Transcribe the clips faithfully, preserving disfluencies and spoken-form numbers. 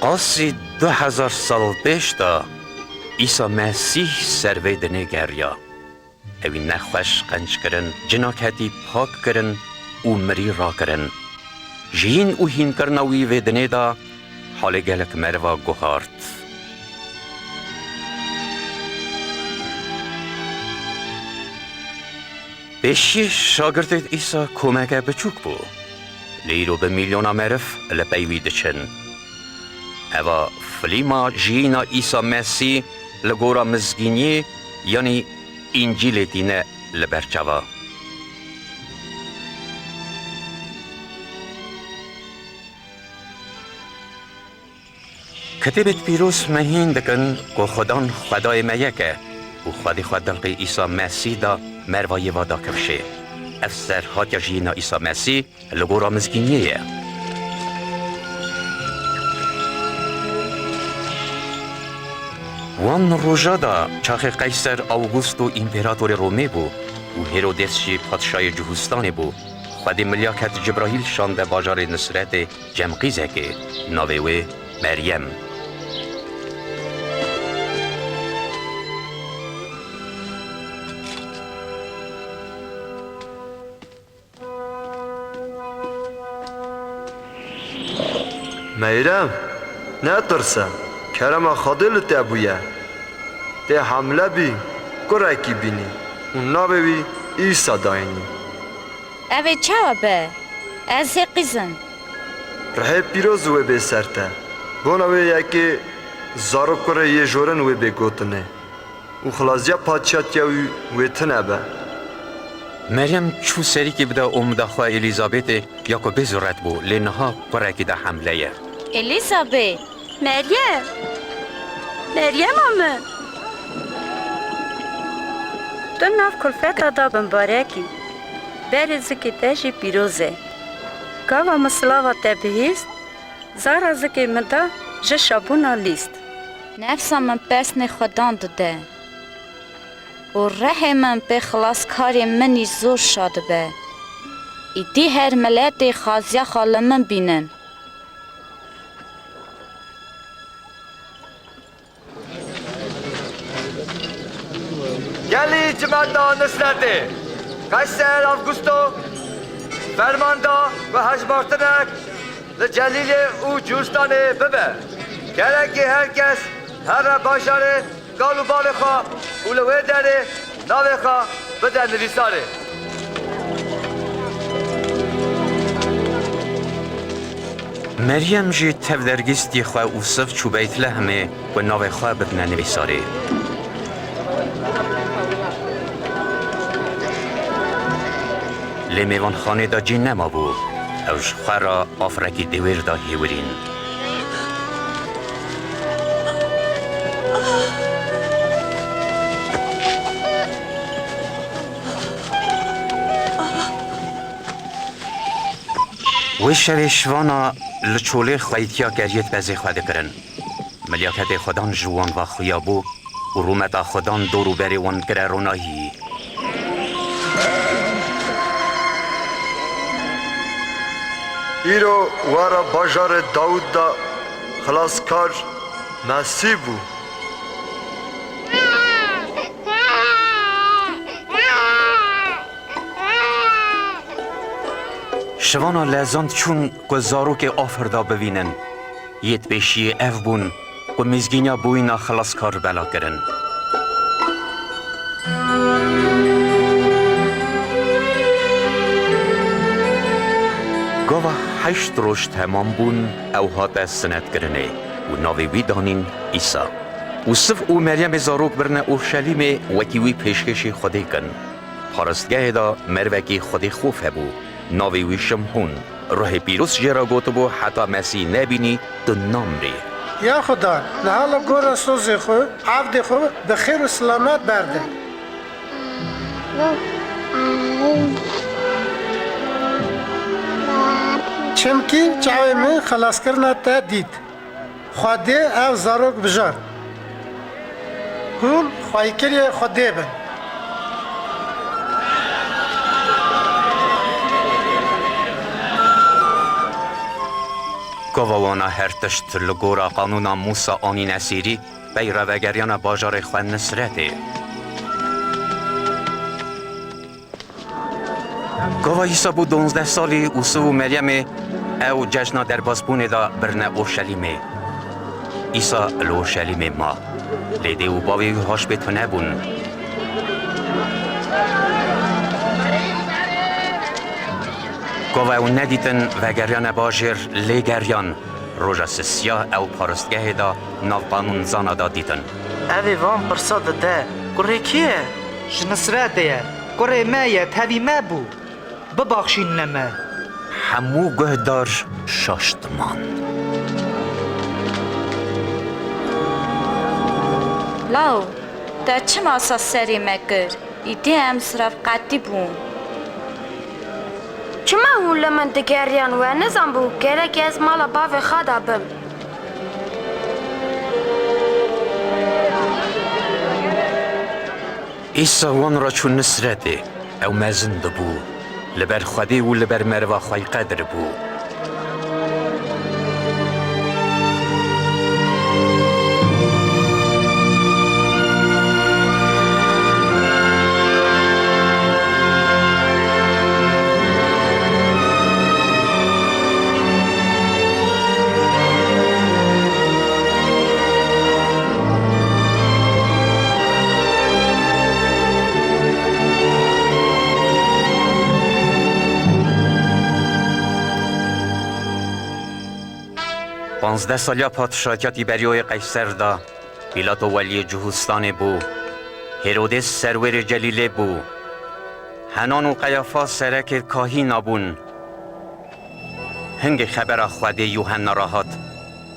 Qasî du hezar sal pêş de Îsa Mesîh ser vê dinê geriya. Ewî nexweş qenc kirin, cina ketî pak kirin û mirî rakirin. Jiyîn û hînkirina wî vê dinê de halê gelek meriva guhart. Pêşî şagirtê Îsa komeke biçûk bû, lê îro bi milyona meriv li pey wî diçin. Eva filîma jiyîna Îsa Mesî li gora mizgîniyê, yanî Încîlê tîne li ber çava. Kitêbêt pîroz me hîn dikin ku Xudan Xwedayê me yek e û Xwedê xwe dilqê Îsa Mesîh da merva yê va da kifşê. Ev serhatiya jiyîna Îsa Mesîh li gora mizgîniyê ye. Wan roja da çaxê Qeyser Awgusto împeratorê Romê bû û Hêrodês jî padşayê Cihûstanê bû. Xwedê milyaket Cibrahîl şande bajarê Nisretê cem qîzekê, navê wê Meryem. Meyrem, netirse, kerema Xwedê li te bûye. Tê hemle bî, kurekî bînî û navê wî Îsa dayînî. Ev ê çawa be? Ez hê qîz im. Rihê pîroz wê bê ser te. Bona wê yekê zarok kurê yê jorin wê bê gotinê û xilasiya padşatiya wî wê tune be. Meryem çû serîkî bide omida xwe Elîzabetê, ya ku bê zuret bû, lê niha kurekî de hemle ye. Elîzabet! Meryem! Meryema min! Tu nav kulfeta de bimbarek î, berê zikê te jî pîroz e. Gava min silava te bihîst, zara zikê min da ji şabûna lîst. Nefsa min pesnê Xudan dide û rihê min pê xilaskarê min î zor şa dibe. Îdî her miletê xaziya xwe li min bînin. Gelî çimenda Nisretê, Qeyser Avgusto ferman da ku hejmartinek li Celîlê û Cûstanê bibe. Gerekê her kes here bajarê kal û bavê xwe û li wê derê navê xwe bide nivîsarê. Meryem jî tev dergîstî xwe û siv çû Beytlehemê ku navê xwe bidine nivîsarê. Lê mêvanxanê de cî nemabû. Ew ji xwe re afirekî dêwêr da hêwirîn. Wê şevê şivana li çolê xweyîtiya keriyê pezê xwe dikirin. Milyaketê Xudan ji wan ve xuya bû û rûmeta Xudan dor û berê wan kire ronahî. Îro were bajarê Dawûd de Xilaskar Mesîh bû. Şivana lezand çûn ku zarokê afir da bivînin. Yê di pêşiyê ev bûn ku mizgîniya bûyîna Xilaskar bela kirin. Gava heşt roj temam bûn, ew hate sinetkirinê û navê wî danîn Îsa. Ûsif û Meryemê zarok birine Orşelîmê wekî wî pêşkêşî Xwedê kin. Paristgehê de merivekî Xwedê xof hebû, navê wî Şimhûn. Ruhê Pîroz jê re gotibû, heta Mesîh nebînî, tu namirî. Ya Xuda, niha li gora sozê xwe, evdê xwe bi xêr û silamet berde. Çimkî çavê min xelaskirina te dît. Xwedê ev zarok bijart. Hûn xweyîkiriyê Xwedê bin. Gava wana her tişt li gora qanûna Mûsa anîne sêrî, pey re vegeriyane bajarê xwe Nisretê. Gava Îsa bû donzdeh salî, Ûsiv û Meryemê ew cejna derbasbûnê de birine Orşelîmê. Îsa li Orşelîmê ma. Lê dê û bavê wî haş pê tune bûn. Gava ew nedîtin, vegeriyane bajêr, lê geriyan. Roja sisiya ew paristgehê de nav qanûnzana de dîtin. Ev ê van pirsa dide, kurê kî ye? Ji Nisretê ye. Kurê me ye, tevî me bû. Bibaxşînine me. Hemû guhdar şaş diman. Law, te çima sa serê me kir? Îdî em sirevqetî bûn. Çima hûn li min digeriyan? We nizanbû gerek ez mala bavê xwe de bim. Îsa wan re çû Nisretê. Ew mezin dibû. Li ber Xwedê û li ber meriva xwe yê qedir bû. Panzdeh saliya padşatiya Tîberyoyê Qeyser de, Pîlato weliyê Cihûstanê bû, Hêrodês serwêrê Celîlê bû, Henan û Qeyafa serekê kahîna bûn. Hingê xebera Xwedê Yuhenna re hat,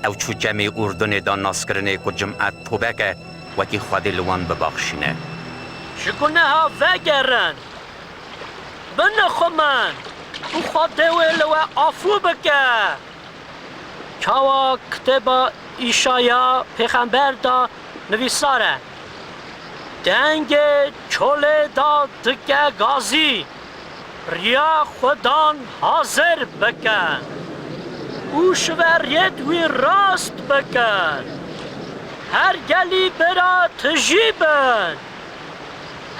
ew çû çemê Urdunê de naskirinê ku cimet tobe ke, wekî Xwedê li wan bibaxşîne. Ji guneha vegerin, binixumin û Xwedê wê li we afû bike. Çawa kitêba Îşaya pêxember de nivîsar e, dengê çolê de dike gazî, riya Xudan hazir bikin û şiveriyêd wî rast bikin. Her gelî bira tijî bin.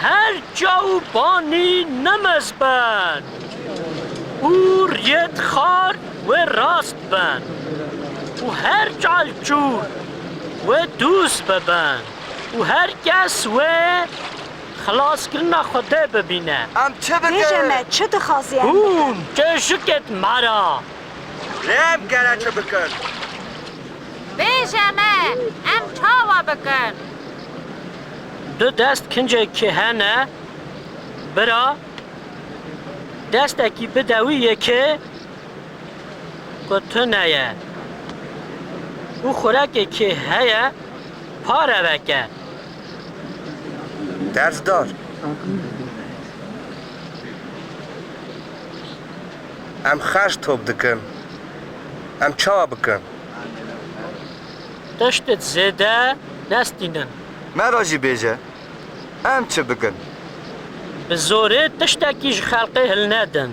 Her ca û banî nimiz bin û riyêd xar wê rast bin û her calçûr wê dûz bibin û her kes wê xilaskirina Xwedê bibîne. Em çi bikin? Bêje me, çi dixwazî em bikin? Hûn çêjikêd me re. Lê em gere çi bikin? Bêje me, em çawa bikin? Du dest kincekî hene, bira, destekî bide wî yekê ku tune ye û xurekekî heye, pare veke. Dersdar. Em xerc top dikin. Em çawa bikin? Tiştêd zêde nestînin. Me re jî bêje, em çi bikin? Bi zorê tiştekî ji xelkê hilnedin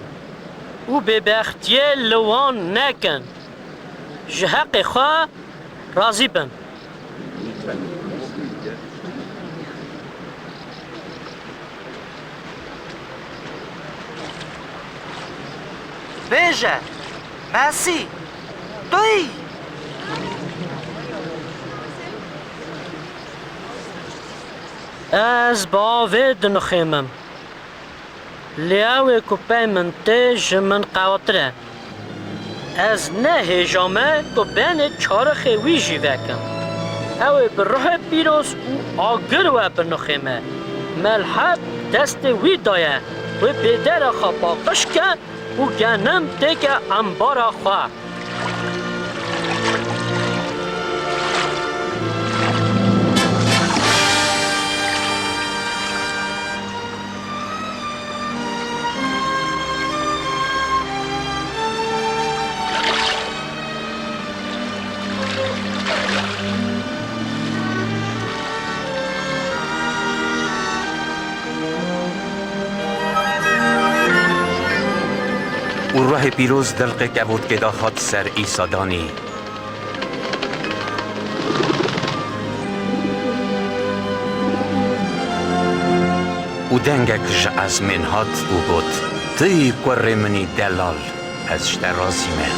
û bêbextiyê li wan nekin. Ji heqê xwe razî bin. Bêje, Mesîh, tu yî? Ez bi avê dinixêmim. Lê ew ê ku pey min tê, ji min qewattir e. Ez ne hêja me ku benê çarixê wî jî vekim. Ew ê bi ruhê pîroz û agir we binixême. Melheb destê wî de ye, wê bêdera xwe paqij ke û genim têke embara xwe. Û Ruhê pîroz dilqê kevotkê de hat ser Îsa danî. Û dengek ji ezmên hat û got, "Tu yî kurê min î delal, ez ji te razî me."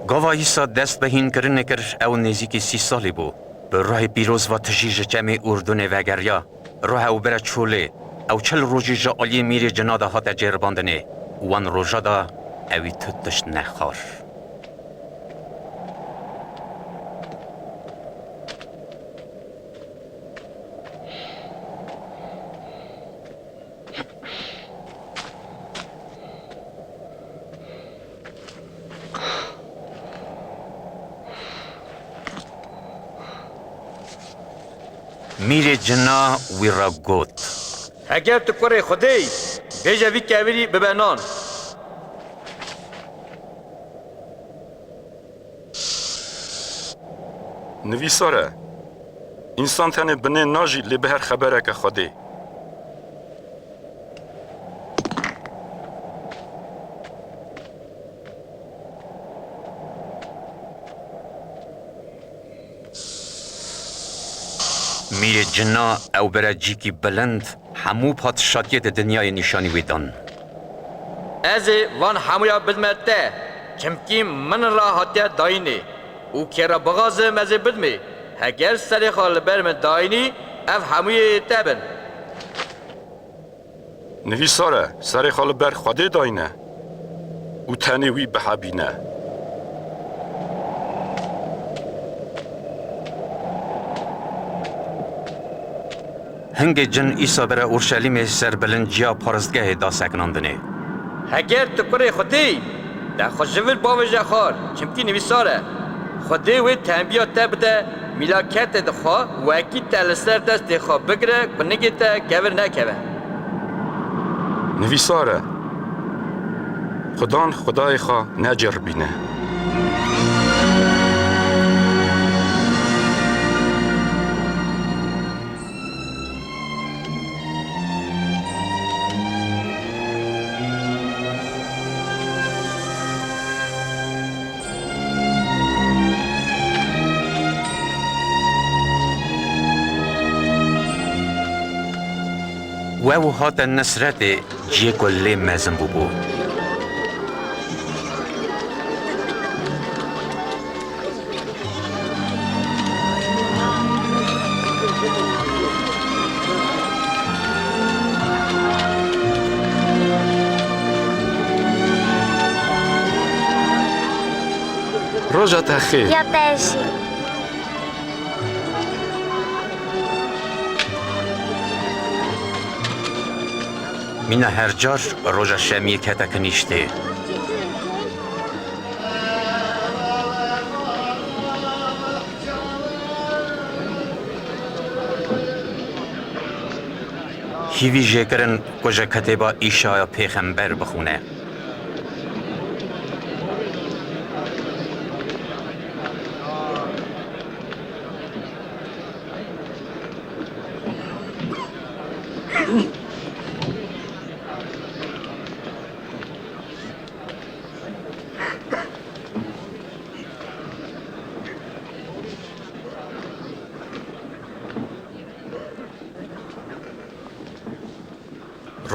Gava Îsa dest bi hînkirinê kir, ew nêzîkî sî salî bû. Bi ruhê pîroz ve tijî ji çemê Urdunê vegeriya. Ruh ew bire çolê. Ew çil rojî ji aliyê mîrê cina de hate cêribandinê. Wan roja de ewî tu tişt nexwar. Mîrê cina wî re got, "Heger tu kurê Xwedê yî, bêje vî kevirî bibe nan." Nivîsar e, "Însan tenê bi nê najî, lê bi her xebereke Xwedê." Mîrê cina ew bire cîkî bilind, hemû padşatiyê di dinyayê nîşanî wî dan. Ez ê van hemûya bidme te, çimkî min re hatiye dayînê û kê re bixwazim ez ê bidmê. Heger serê xwe li ber min dayînî, ev hemûyê yê te bin. Nivîsar e, serê xwe li ber Xwedê dayne û tenê wî bihebîne. Hingê cin Îsa bire Urşelîmê ser bilinciya paristgehê da sekinandinê. Heger tu kurê Xwedê yî, te xwe ji vir bavêje xwar, çimkî nivîsar e, Xwedê wê tembiya te bide, mîlaketê dixwe, wekî te li ser destê xwe bigire, ku nigê te kevir nekeve. Nivîsar e, "Xudan Xwedayê xwe neciribîne." Wew hate Nisretê, ciyê ku lê mezin bûbû. Roja te xêr. Ya te jî. Mîna her car roja şemiyê kete kinîştê. Hîvî jê kirin ku ji kitêba Îşaya pêxember bixwîne.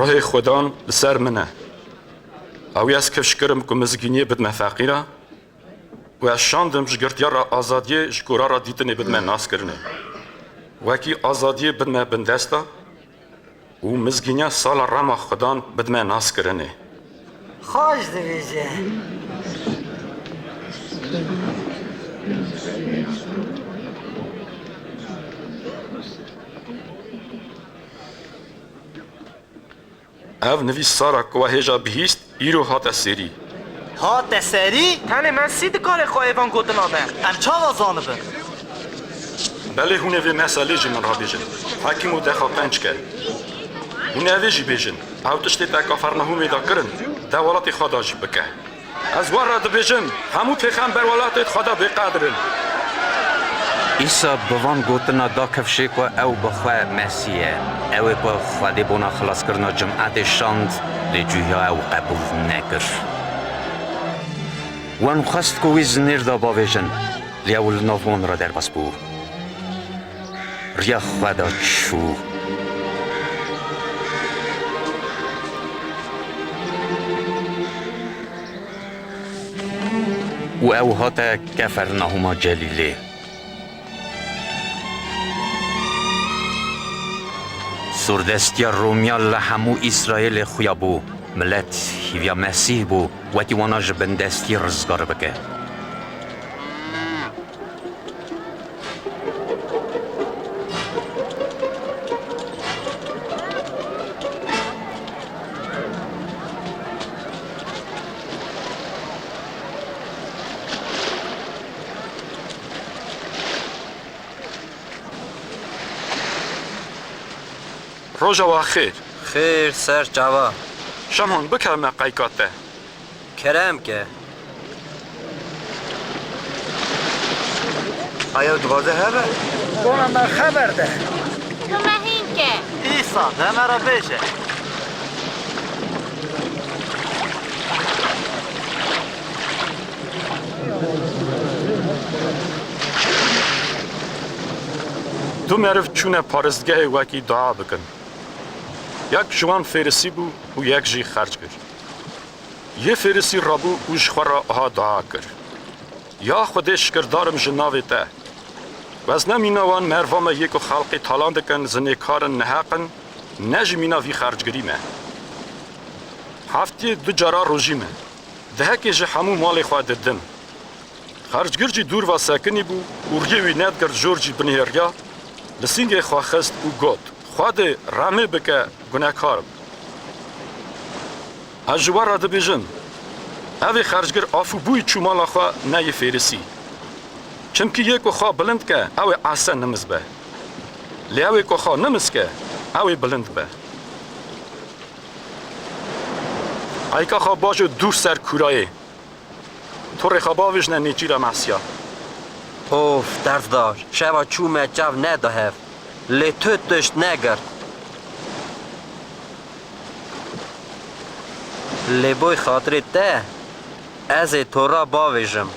Ruhê Xudan li ser min e. Ew ê ez kifş kirim ku mizgîniyê bidme feqîra û ez şandim ji girtiya re azadiyê, ji kora re dîtinê bidme naskirinê. Wekî azadiyê bidme bindesta û mizgîniya sala rema Xudan bidme naskirinê. Xweş dibêje. Ev nivîsara ku we hêja bihîst, îro hate serî. Hate serî? Tenê Mesîh dikare xwe êvan gotina be. Em çawa zanibin? Belê hûn ê vê meselê ji min re bêjin. Hekîm û dexa qenc ke. Hûn ê vê jî bêjin. Ew tiştê te Kafernahûmê de kirin, te welatê xwe de jî bike. Ez we re dibêjim, hemû pêxember welatê xwe de bêqedir in. Îsa bi van gotina da kifşê ku ew bi xwe Mesîh e. Ew ê ku Xwedê bona xilaskirina cimetê şand, lê cûya ew qebûl nekir. Wan xwest ku wî ji nêr de bavêjin, lê ew li nav wan re derbas bû. Riya xwe da çû. Û ew hate Kefernahûma Celîlê. Sûrdestiya Romiya li hemû Îsraêlê xuya bû. Milet hîviya Mesîh bû, wekî wana ji bindestî rizgar bike. Roja we xêr. Xêr ser çava. Şemhan, bikevime qeyka te. Kerem ke. Aya dixwaze hebe? Bona me xeber de. Tu me hîn ke. Îsa, de me re bêje. Du meriv çûne paristgehê wekî dua bikin. Yek ji wan Fêrisî bû û yek jî xercgir. Yê Fêrisî rabû û ji xwe re aha dua kir: Ya Xwedê, şikirdar im ji navê te. Wezne mîna wan merva me yê ku xelqê talan dikin, zinêkar in, neheq in, ne jî mîna vî xercgirî me. Heftiyê du cara rojî me. Dihekê ji hemû malê xwe didim. Xercgir jî dûr ve sekinî bû û riyê wî nedigirt jor jî binihêriya, li sîngê xwe xist û got: Xwedê, rehmê bike, gunekar im. Ez ji we re dibêjim, evê xercgir afûbûyî çû mala xwe, ne yê Fêrisî. Çimkî yê ku xwe bilind ke, ew ê ese nimiz be. Lê ew ê ku xwe nimiz ke, ew ê bilind be. Qeyka xwe bajo dûr ser kûrayê. Torê xwe bavêjne nêçîra Mesiya. Of, dersdar, şeva çûme çav neda hev, lê tu tişt negirt. Lê boy xatirê te, ez ê tora bavêjim.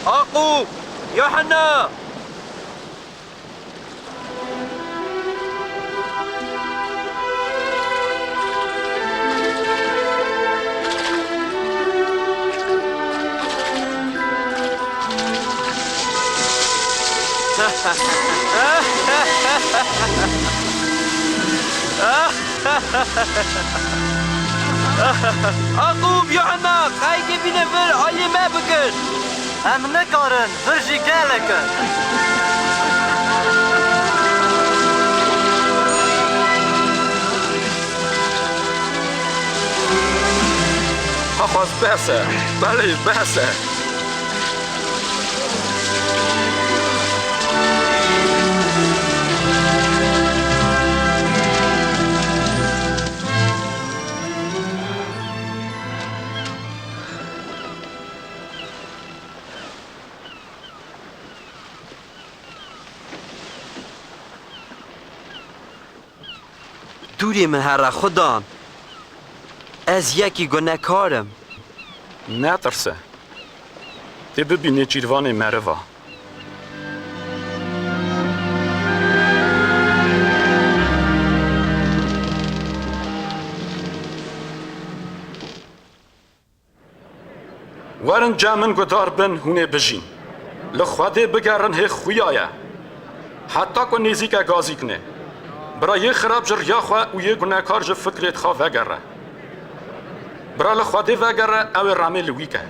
Aqûb! Yuhanna! Aqûb, Yuhanna, qeykê bîne vir, alî me bikin. Em nikarin, vir jî gelek in. Haxwaz, bes e. Belê, bes e. Dûrê min here Xudan, ez yekî gunekar im. Netirse. Tê bibî nêçîrvanê meriva. Werin cem min, guhdar bin, hûn ê bijîn. Li Xwedê bigerin, hê xuya ye. Heta ku nêzîke gazîknê. Bira yê xirab ji riya xwe û yê gunekar ji fikrêd xwe vegere. Bira li Xwedê vegere, ew ê remê li wî ke.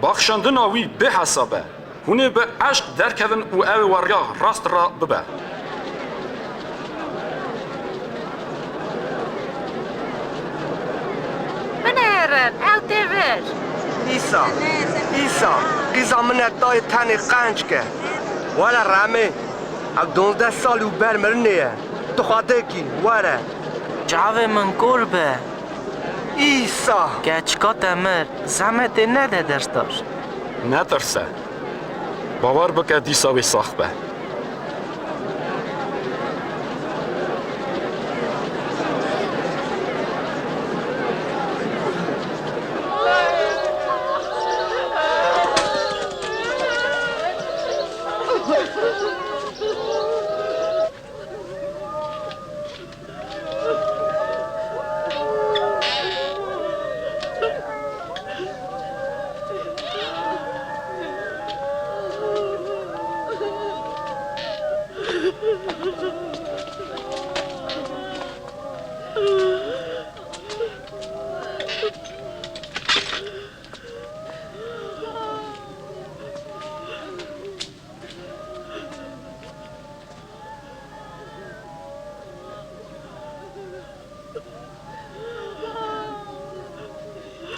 Baxşandina wî bêhesab e. Hûn ê bi eşq derkevin û ew ê we riya rast re bibe. Binêrin, ew tê vir. Îsa, Îsa, qîza min e, tayê tenê qenc ke. Were remê, ew duwazdeh sal û ber mirinê ye. Tu Xwedê kî, were. Çavê min kor be. Îsa! Keçika te mir, zehmetê nede dersdar. Netirse. Bawer bike dîsa wê sax be.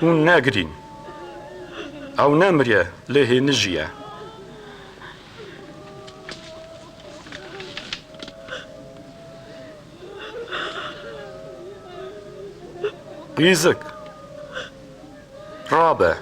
Hûn negirîn. Ew nemiriye, lê hê nijiye. Qîzik. Rabe.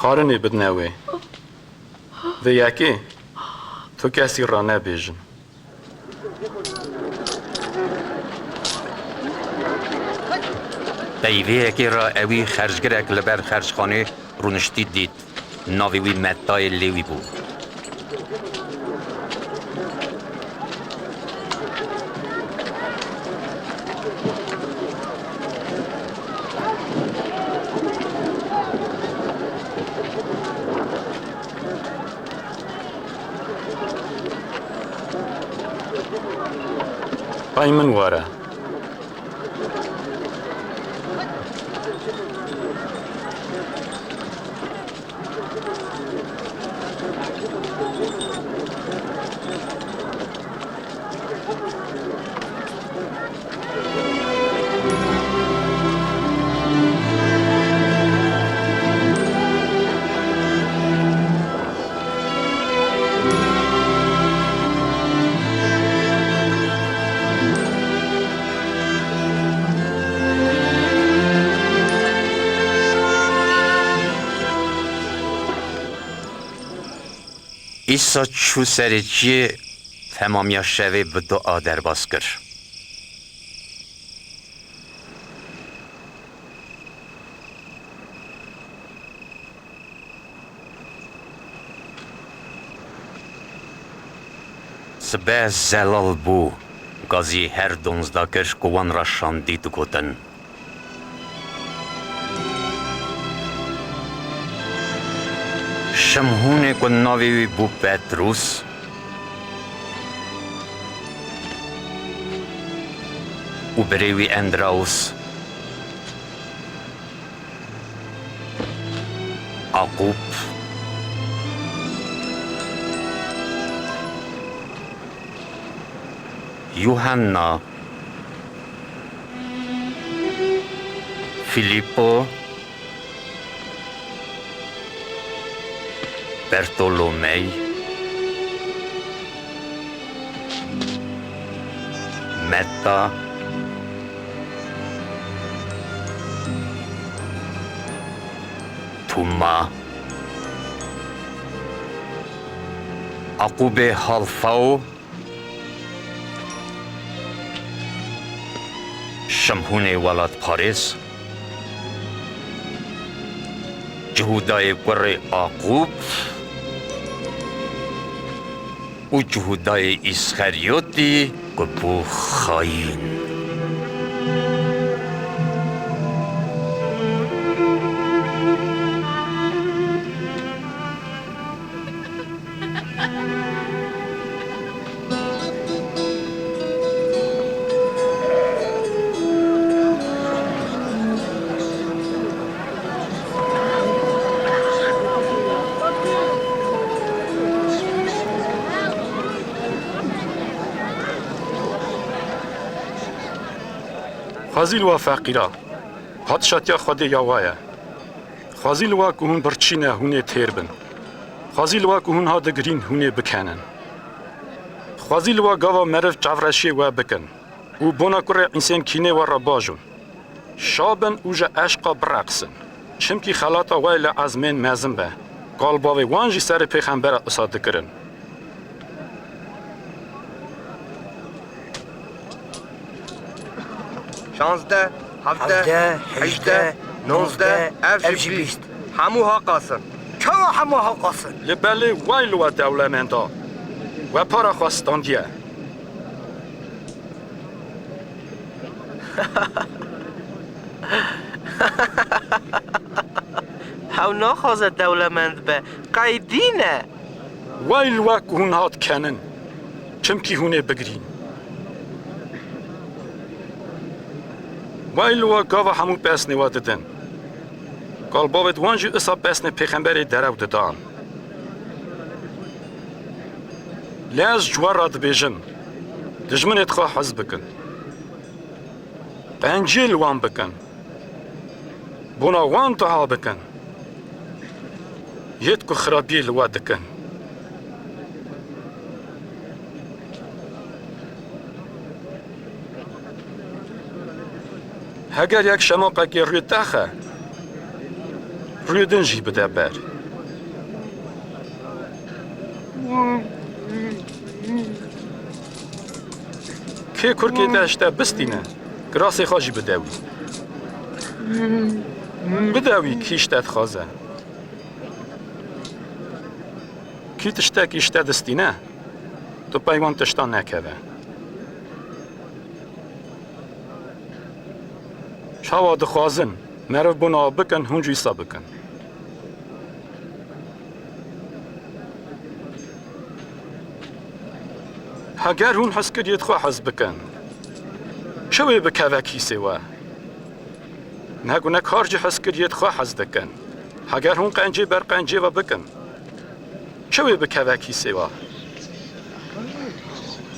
Xwarinê bidine wê. Vê yekê tu kesî re nebêjin. Peyvê yekê re ewî xercgirek li ber xercxanê rûniştî dît. Navê wî Metayê Lêwî bû. Pey min were. Îsa çû serê çiyê, temamiya şevê bi dua derbas kir. Sibe zelal bû, gazî her donzda kir ku wan re şandî digotin. Şimhûnê ku navê wî bû Petrûs û birê wî Endraûs, Aqûb, Yuhanna, Fîlîpo, Bertolomey, Metta, Tûma, Aqûbê Halfaw, Şimhûnê welatparêz, Cihûdayê kurê Aqûb û Cihûdayê Îsxeryotî ku bû xayîn. Xwezî li we feqîra, padişatiya Xwedê ya we ye. Xwezî li we ku hûn birçî ne, hûn ê têr bin. Xwezî li we ku hûn ha digirîn, hûn ê bikenin. Xwezî li we gava meriv çavreşiyê we bikin û bona kurê însên kînê we re bajon. Şa bin û ji eşqa bireqsin. Çimkî xelata we li ezmên mezin be. Kal bavê wan jî serê pêxembera isa dikirin. Şazdeh, hevdeh, hejdeh, nozdeh, ev jî bîst. Hemû haqas in. Çawa hemû haqas in? Li belê way li we dewlemenda. We para xwe standiye. Hew naxwaze dewlemend be. Qeydî ne. Way li we ku hûn hat kenin, çimkî hûn ê bigirîn. Way li we gava hemû pesnê we didin. Kalbavêt wan jî isa pesnê pêxemberê derew didan. Lê ez ji we re dibêjim, dijminêt xwe hez bikin. Qenciyê li wan bikin. Bona wan dua bikin. Yêt ku xirabiyê li we dikin. Heger yek şemoqekê rûyê te xe, rûyê din jî bide ber. Kê kurkê te ji te bistîne, kirasê xwe jî bide wî. Bide wî kî ji te dixwaze. Kî tiştekî ji te distîne, tu pey wan tiştan nekeve. Çawa dixwazin meriv bona bikin, hûn jî wisa bikin. Heger hûn hezkiriyêt xwe hez bikin, çi wê bikeve kîsê we? Ne ku ne kar jî hezkiriyêt xwe hez dikin. Heger hûn qencê ber qencê ve bikin, çi wê bikeve kîsê we?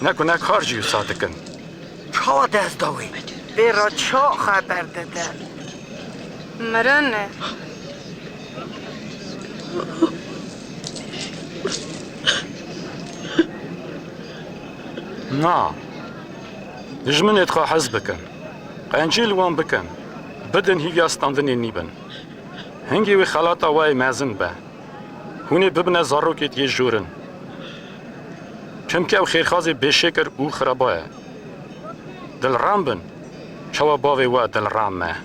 Ne ku ne kar jî wisa dikin. Çawa dest da wî? Vê re ça xeber dide? Mirin e. Na. Dijminêt xwe hez bikin. Qencî li wan bikin. Bidin hîviya standinê nîbin. Hingê wê xelata we yê mezin be. Hûn ê bibine zarokêt yê jorin. Çimkî ew xêrxazê bêşêkir û xiraba ye. Dilrem bin, çawa bavê we dilrem e.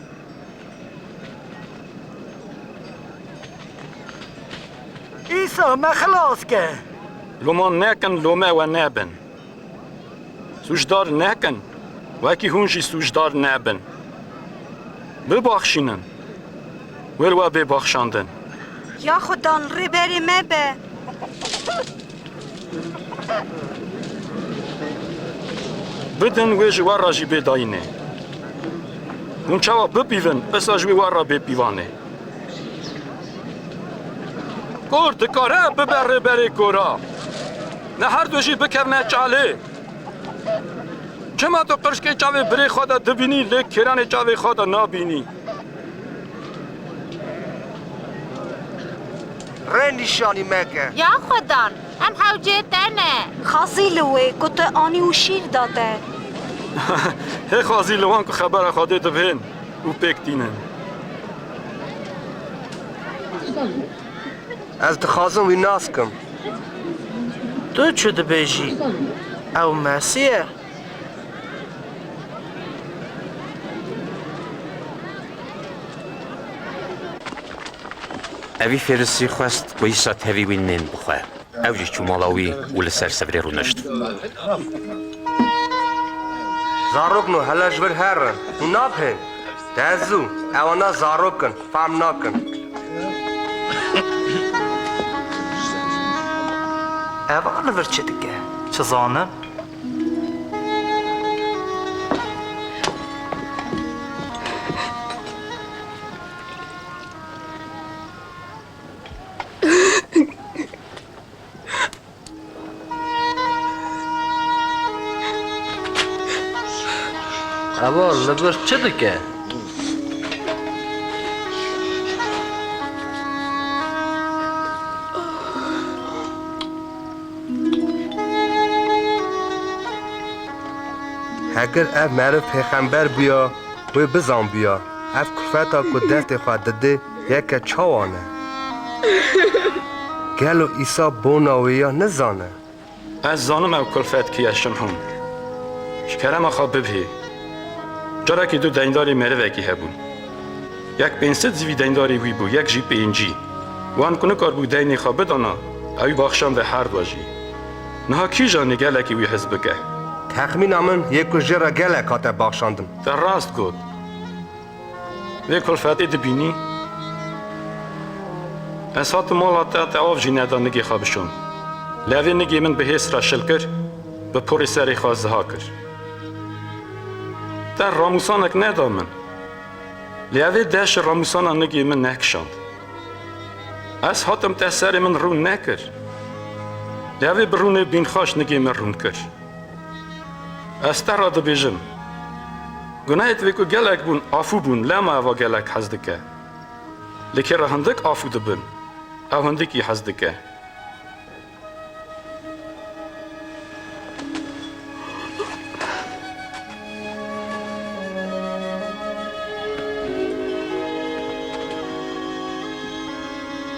Îsa me xilas ke. Loma nekin, lome we nebin. Sûcdar nekin, wekî hûn jî sûcdar nebin. Bibaxşînin, wê li we bê baxşandin. Ya Xudan, rêberê me be. Bidin wê ji we re jî bê dayînê. Hûn çawa bipîvin, isa ji wê we re bê pîvanê. Kor dikare bibe rêberê kora. Ne her du jî bikevne çalê. Çima tu qirşkê çavê birê xwe de dibînî, lê kêranê çavê xwe de nabînî? Rê nîşanî meke. Ya Xudan, em hewcê te ne. Xazî li wê ku te anî û şîr da te. Hê xazî li wan ku xebera Xwedê dibihên û pêk tînin. Ez dixwazim wî nas kim. Tu çi dibêjî? Ew Mesîh e? Evî Fêrisî xwest ku Îsa tevî wî nên bixwe. Ew jî çû mala wî û li ser sivrê rûnişt. Zarokno, hele ji vir herin. Hûn nabihên. Te zû, ewana zarok in, fehm nakin. Eva li vir çi dike? Çi zanim? Ewa li vir çi dike? Heger ev meriv pêxember bûya, wê bizanbûya, ev kulfeta ku destê xwe didê, yeke çawa ne? Gelo Îsa bona wê ya nizane? Ez zanim ew kulfet kî ye, Şimhûn. Ji kerema xwe bibihê. Carekî du deyndarê merivekî hebûn. Yek pênc sed zî vî deyndarê wî bû, yek jî pêncî. Wan ku nikarbû deynê xwe bidana, ewî baxşande her dua jî. Niha kîjan ê gelekî wî hez bike? Texmîna min yê ku jê re gelek hate baxşandin. Te rast got. Vê kulfetê dibînî? Ez hatim mala te, te av jî neda nigê xwe bişon. Lê vê nigê min bi hês re şil kir, bi porê serê xwe ziha kir. Te ramûsanek neda min. Lê vê deş ramûsana nigê min nekişand. Ez hatim te serê min rûn nekir. Lê vê bi rûnê bînxaş nigê min rûn kir. Ez te re dibêjim, gunehêt vê ku gelek bûn, afû bûn, lema eva gelek hez dike. Lê kê re hindik afû dibin, ew hindikî hez dike.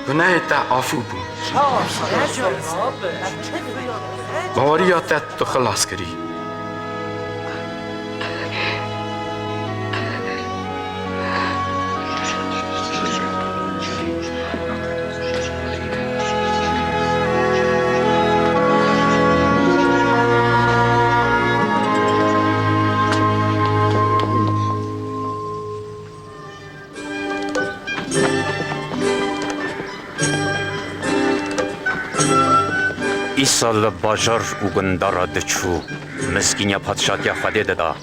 Gunehê te afû bû. Baweriya te tu xilas kirî. Îsa li bajar û gunda re diçû, miskîniya padşatiya Xwedê dida.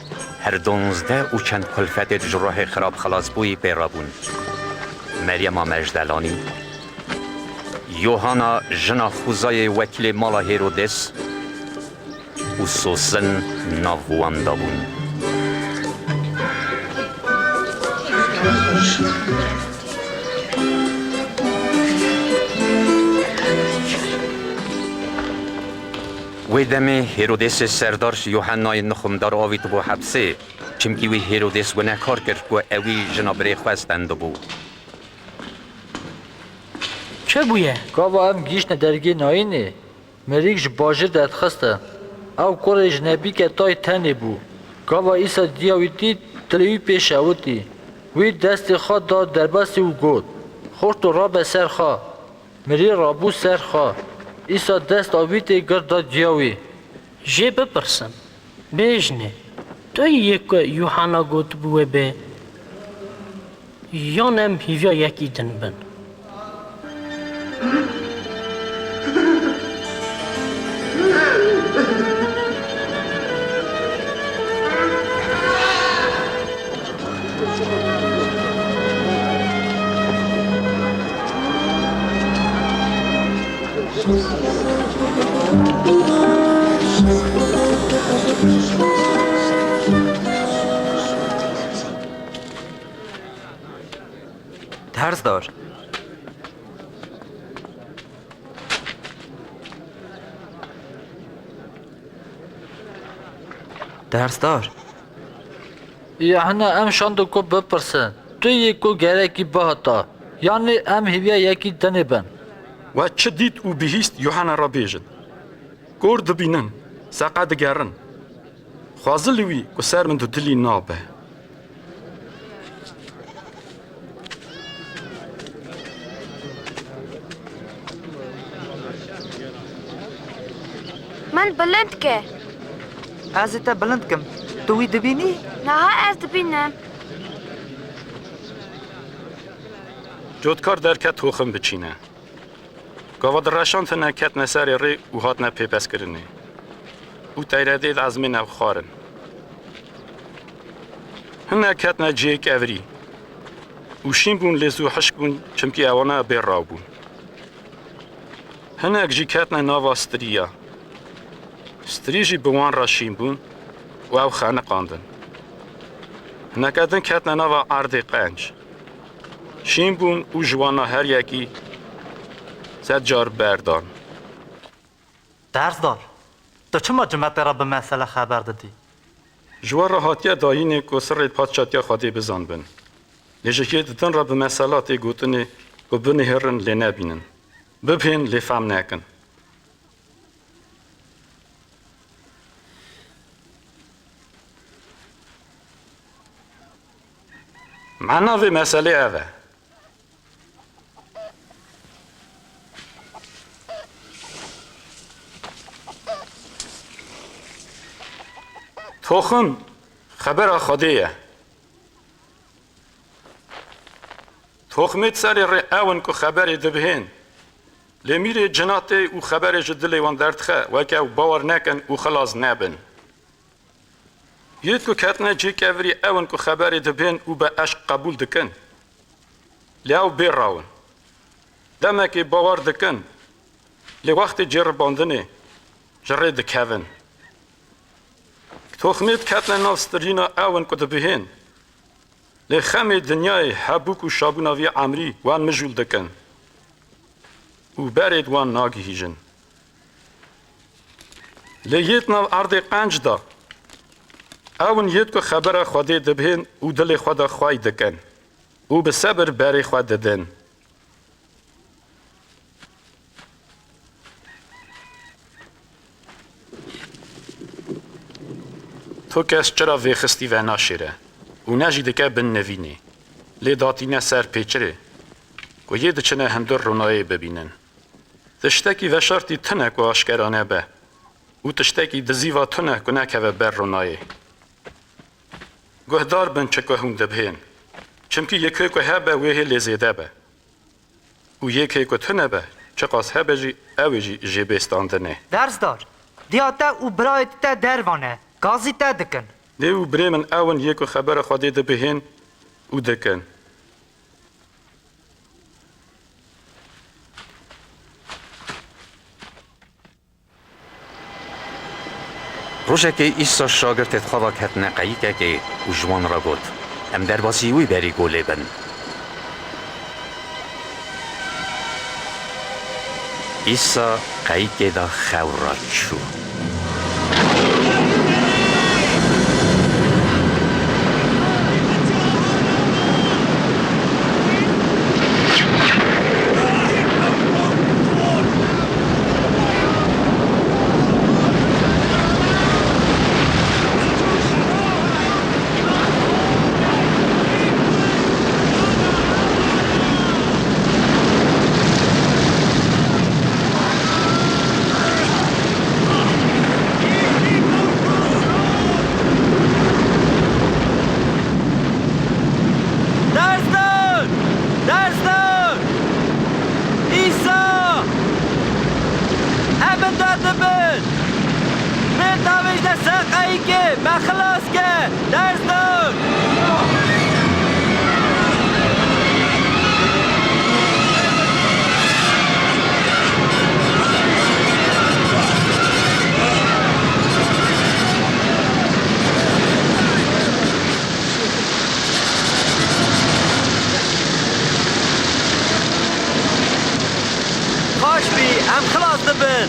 Her donzdeh û çend kulfetê ji ruhê xirab xilasbûyî pê re bûn. Meryema Mejdelanî, Yohana jina Xuzayê wekîlê mala Hêrodês, û sosin nav wan de bûn. Wê demê Hêrodêsê serdar Yohannayê nixumdar avîtibû hepsê, çimkî wî Hêrodês gunehkar kir ku ewî jina birê xwe stendibû. Çi bûye? Gava em gihîştine dergê nayînê, mirîk ji bajêr derdixistin. Ew kurê ji nebîke tayê tenê bû. Gava Îsa diya wî dît, dilê wî pê şewitî. Wî destê xwe da derbasî û got, Xort û rabe ser xwe. Mirî rabû ser xwe. Îsa dest avîtê girt da diya wî. Jê bipirsin, bêjinê, tu yî yê ku Yuhana gotibû wê bê, yan em hîviya yekî din bin? Tersdar. Tersdar. Yuhana em şand ku bipirsin. Tu yê ku gerekî bihata. Yanî em hêviya yekî dinê bin. We çi dît û bihîst Yuhana re bêjin. Kor dibînin, seqe digerin. Xwezilê wî ku ser min dudilî nabe. Min bilind ke. Ez ê te bilind kim. Tu wî dibînî? Niha ez dibînim. Cotkar derket toxim biçîne. Gava direşand hinek ketine serê rê û hatine pêpeskirinê. Û teyredê diezmêne û xwarin. Hinek ketine cihê kevirî û şîn bûn lê zû hişk bûn, çimkî ewana bê raw bûn. Hinek jî ketine nava stiriya. Stirî jî bi wan re şîn bûn û ew xeniqandin. Hineke din ketine nava erdê qenc. Şîn bûn û ji wana her yekî sed car berdan. Dersdar, tu çima cimetê re bi mesele xeber didî? Ji we re hatiye dayînê ku sirrê padşatiya Xwedê bizanibin. Lê ji yê didin re bi mesela tê gotinê ku binihêrin lê nebînin. Bibihên lê fehm nekin. Mana vê meselê ev e. Toxim xebera Xwedê ye. Toximê di serê rê ew in ku xeberê dibihên. Lê mîrê cina tê û xeberê ji dilê wan derdixe, weke ew bawer nekin û xilas nebin. Yêt ku ketine cihê kevirî ew in ku xeberê dibihên û bi eşq qebûl dikin. Lê ew bê rew in. Demekê bawer dikin, lê wextê ceribandinê ji rê dikevin. Toximêt ketine nav stirîna ew in ku dibihên. Lê xemê dinyayê, hebûk û şabûna vî emrî wan mijûl dikin û berê di wan nagihîjin. Lê yêt nav erdê qenc de, ew in yêt ku xebera Xwedê dibihên û dilê xwe de xwey dikin û bi sebir berê xwe didin. Tu kes çira vêxistî venaşêre û ne jî dike bin nivînê, lê datîne ser pêçirê ku yê diçine hundir ronayê bibînin. Tiştekî veşartî tune ku aşkera nebe û tiştekî dizîva tune ku nekeve ber ronayê. Guhdar bin çi ku hûn dibihên, çimkî yekê ku hebe wê hê lê zêde be. Û yekê ku tune be, çiqas hebe jî, ew ê jî jê bê standinê. Dersdar, diya te û birayê te derva ne, gazî te dikin. Lê û birê min ew in yê ku xebera Xwedê dibihên û dikin. Rojekê Îsa şagirtê di xwe ve ketine qeyikekê û ji wan re got, "Em derbasî wî berî golê bin." Îsa qeyikê de xew re çû. Dersdar! Dersdar! Îsa! Em bi te dibin! Bê tavêj de ser qeyikê, me xilas ke! Dersdar! Xweş bî, em xilas dibin.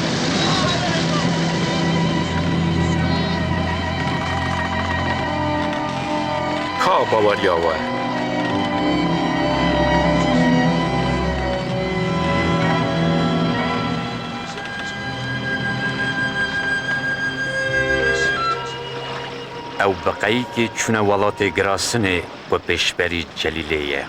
Ka baweriya we. Ew bi qeyikê çûne welatê Gerasinê ku pêşberî Celîlê ye.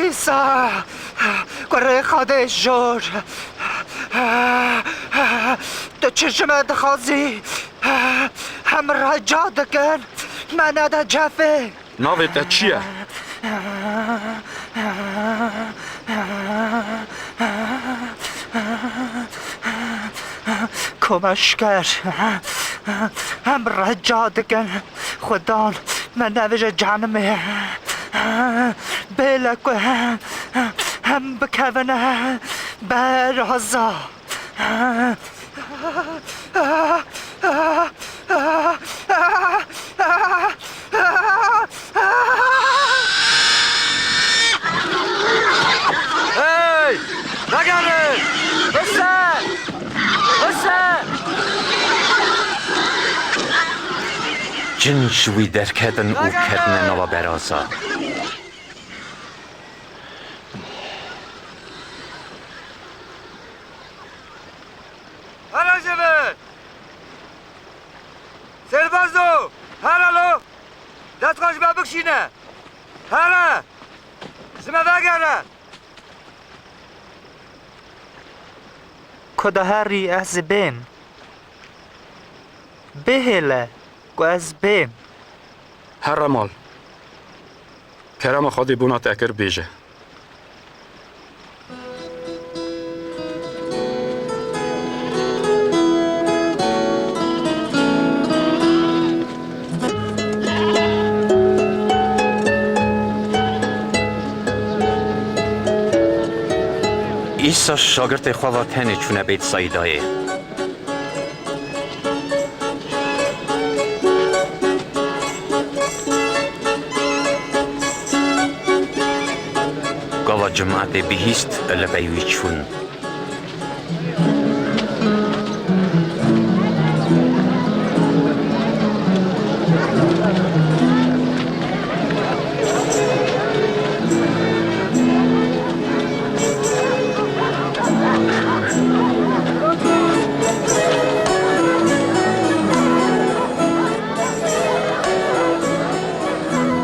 Îsa, kurê Xwedê jor, tu çi ji me dixwazî? Em rica dikin, me nede cefê. Navê te çi ye? Ku me şker, em rica dikin, Xudan me nevêje cehenimê. Bêle ku em bikevin beraza. Hey! Vegerin! Bise! Bise! Cin ji wî derketin û ketine nava beraza. Here ji vir! Sêrbazo! Here lo! Dest xwe ji me bikişîne! Here! Ji me vegere! Ku diherî ez ê bêm. Bihêle ku ez bêm. Here mal. Kerema Xwedê bona te kir bêje. Îsa şagirtê xwe va tenê çûne Bêtsaîdayê. Gava cimatê bihîst, li vey wî çûn.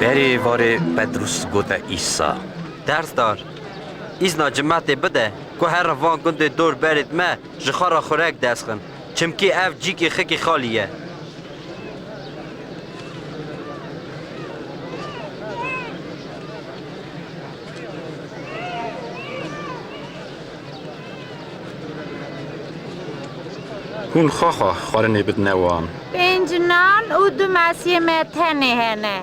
Berê varê Petrus gote Îsa. Dersdar, îzna cimetê bide ku here van gundê dor berêd me ji xwe re xurek derxin, çimkî ev cîkê xikê xalî ye. Hûn xwexa xwarinê bidine wan. Pênc nan û du mesiyê me tenê hene.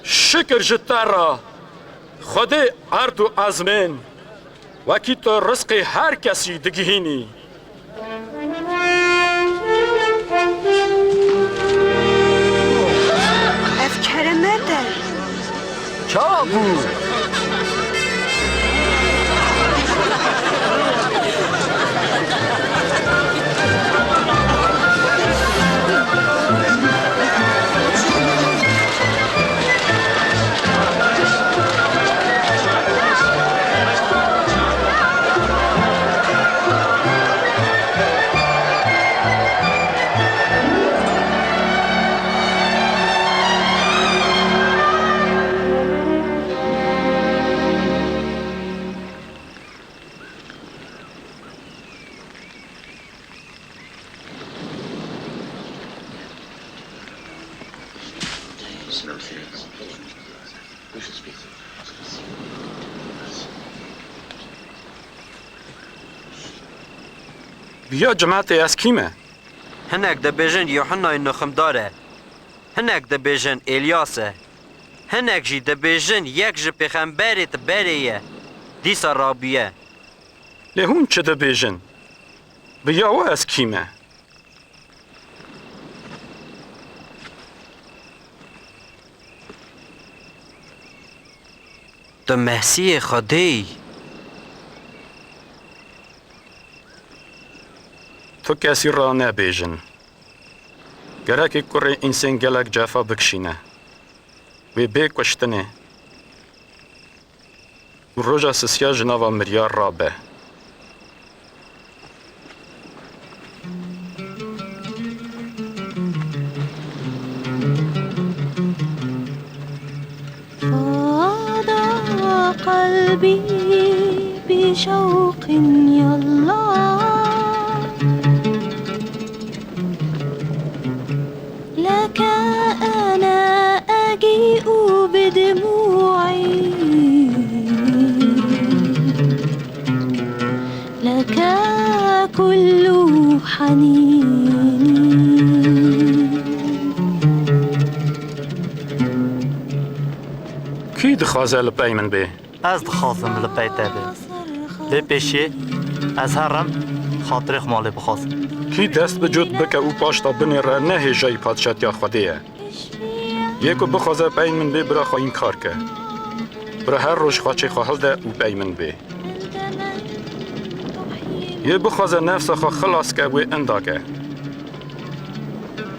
Şikir ji te re, Xwedê erd û ezmên, wekî tu rizqê her kesî digihînî. Ev keremet e. Çawa bû? Bi ya cimetê ez kî me? Hinek dibêjin Yuhennayê Niximdar e. Hinek dibêjin Elyas e. Hinek jî dibêjin yek ji pêxemberêd berê ye, dîsa rabûye. Lê hûn çi dibêjin? Bi ya we ez kî me? Tu Mesîhê Xwedê yî. Tu kesî ra nebêjin. Gerek e Kurê Însên gelek cefa bikişîne. Wê bê kuştinê. Û roja sisiya ji nava miriya rabe. فاض قلبي بشوق يا الله. كل حنين. Kî dixwaze li pey min bê? Ez dixwazim li pey te bêm. Lê pêşî ez herim xatirê xwe malê bixwazim. Kî dest bi cot bike û paşta binêre ne hêjayî padşatiya Xwedê ye. Yê ku bixwaze pey min bê, bira xwe înkar ke. Bira her roj xaçê xwe hilde û pey min bê. Yê bixwaze nefsa xwe xilas ke, wê inda ke.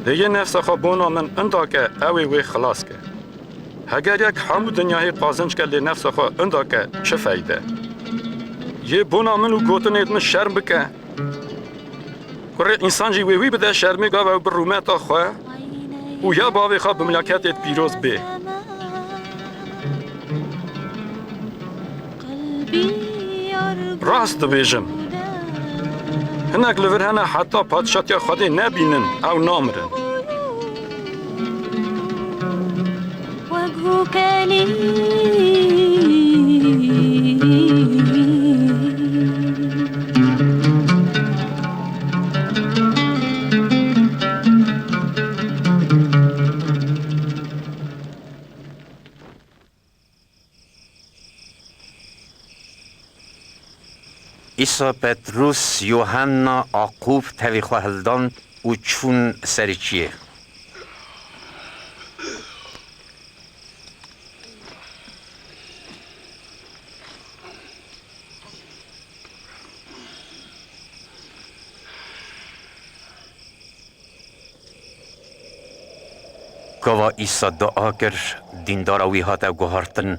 Lê yê nefsa xwe bona min inda ke, ew ê wê xilas ke. Heger yek hemû dinyayê qazinc ke, lê nefsa xwe inda ke, çi feyde? Yê bona min û gotinêd min şerm bike. Kurê însan jî wê wî bide şermê, gava ew bi rûmeta xwe û ya bavê xwe bi milaketêd pîroz bê. Rast dibêjim. Hinek li vir hene heta padşatiya Xwedê nebînin, ew namirin. Îsa Petrûs, Yohanna, Aqûb tevî xwe hildan û çûn serê çiyê. Gava Îsa dua kir, dîndara wî hate guhartin,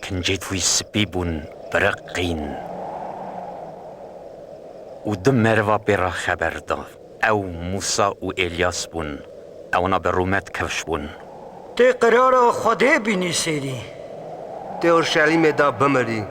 kincêd wî spî bûn, biriqîn. Û du meriva pê re xeber da. Ew Mûsa û Êlyas bûn. Ewna bi rûmet kifş bûn. Tê qirara Xwedê bînî sêrî. Tê Orşelîmê de bimirî.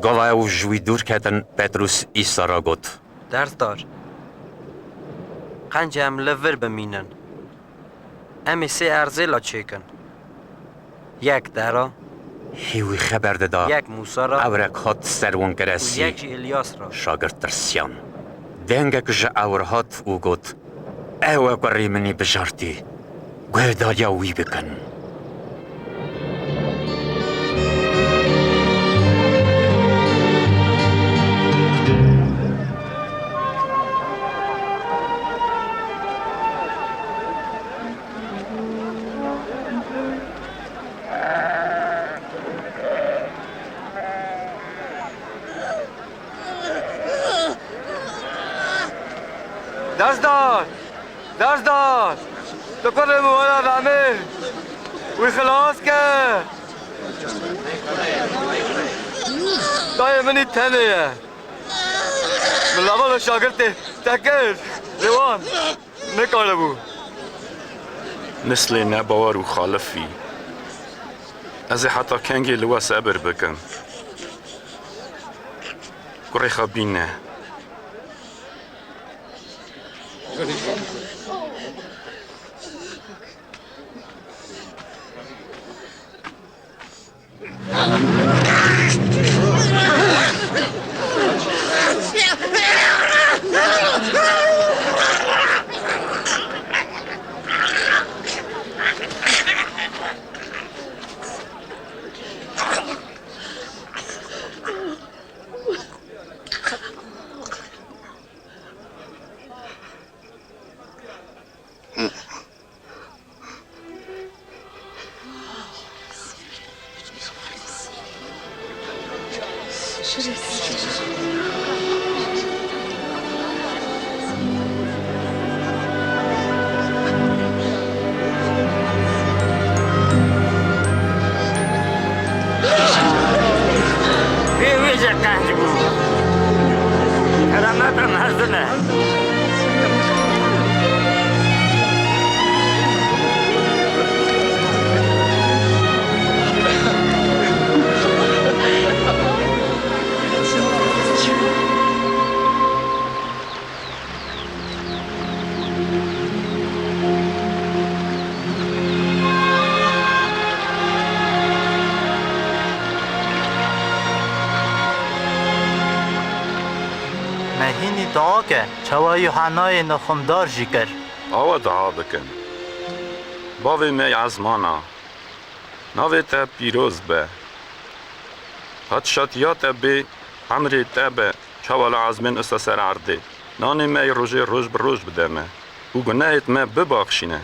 Gava ew ji wî dûr ketin, Petrûs Îsa re got. Dersdar, qenc em li vir bimînin. Em ê sê erzêla çêkin. Yek te re. Hî wî xeber dida. Yek Mûsa re. Ewrek hat ser wan kiresî. Û yek jî Îlyas re. Şagirt tirsiyan. Dengek ji ewr hat û got, Ew e kurê min î bijartî. Guhdarîya wî bikin. Dersdar! Dersdar! Tu kurê min were remê! Wî xilas ke! Dayê min î tenê ye. Min lava li şagirtê te kir. Lê wan nekaribû. Mislê nebawer û xalifî. Ez ê heta kengê li we sebir bikim? Kurê xwe bîne. Vê wê jî qenc bû. Kerameta mezin e. Hînî dua ke, çawa Yuhennayê nixumdar jî kir. Awa dua bikin. Bavê me yê ezmana, navê te pîroz be. Padşatiya te bê, emrê te be, çawa li ezmên usa ser erdê. Nanê me yê rojê roj bi roj bide me û gunehêt me bibaxşîne,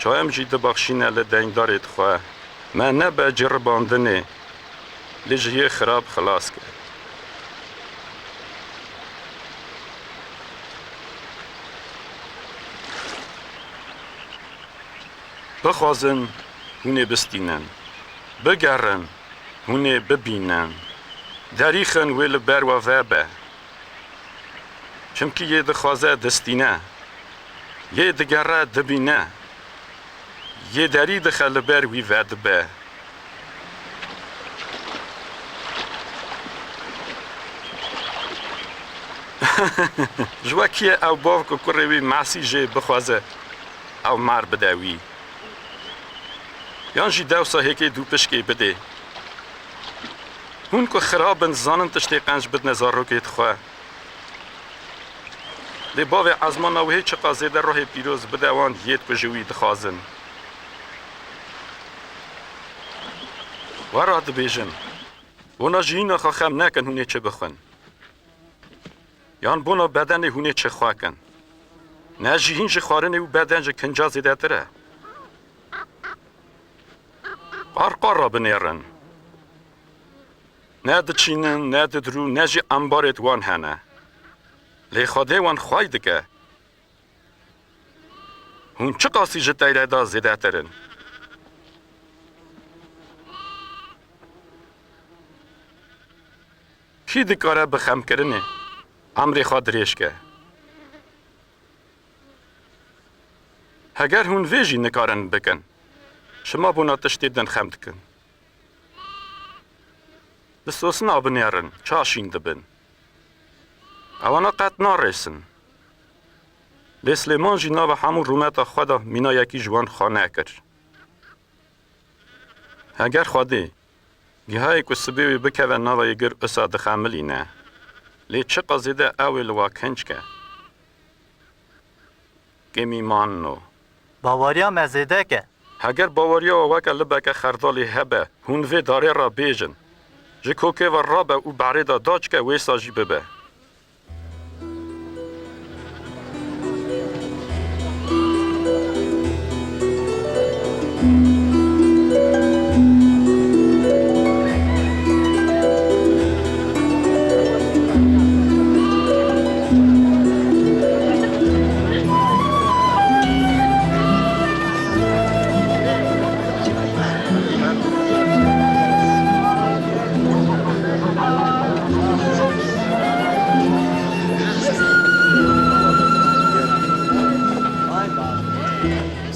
ça em jî dibaxşîne li deyndarêt xwe. Me nebe ceribandinê, lê ji yê xirab xilas ke. Bixwazin, hûn ê bistînin. Bigerin, hûn ê bibînin. Derîxin, wê li ber we vebe. Çimkî yê dixwaze, distîne. Yê digere, dibîne. Yê derî dixe, li ber wî vedibe. Ji we kî ye ew bav ku kurê wî Mesîh jê bixwaze, ew mar bide wî? Yan jî dewsa hêkê dûpişkê bidê? Hûn ku xirab in, zanin tiştê qenc bidine zarokêt xwe. Lê bavê ezmana wê çiqas zêde ruhê pîroz bide wan yêd ku ji wî dixwazin. We ra dibêjim, bona jiyîna xwe xem nekin hûn ê çi bixwin. Yan bona bedenê hûn ê çi xwe kin. Ne jiyîn ji xwarinê û beden ji kinca zêdetir e. Qarqara binêrin. Ne diçînin, ne didirûn, ne jî embarêt wan hene. Lê Xwedê wan xway dike. Hûn çiqasî ji teyreda zêdetir in? Kî dikare bi xemkirinê emrê xwe dirêj ke? Heger hûn vê jî nikarin bikin, şima bona tiştê din xem dikin. Bi sosina binêrin, ça şîn dibin. Ewana qet narêsin. Lê Silêman jî nava hemû rûmeta xwe de mîna yekî ji wan xwe nekir. Heger Xwedê gihayê ku sibê wê bikeve nava yê gir usa dixemilîne. Lê çiqas zêde ew ê li wa kinc ke. Kêmî manno. Baweriya me zêde ke. Heger baweriya we weke libeke xerdalê hebe, hûn vê darê re bêjin, ji kokê ve rabe û berê de daçike wêsa jî bibe.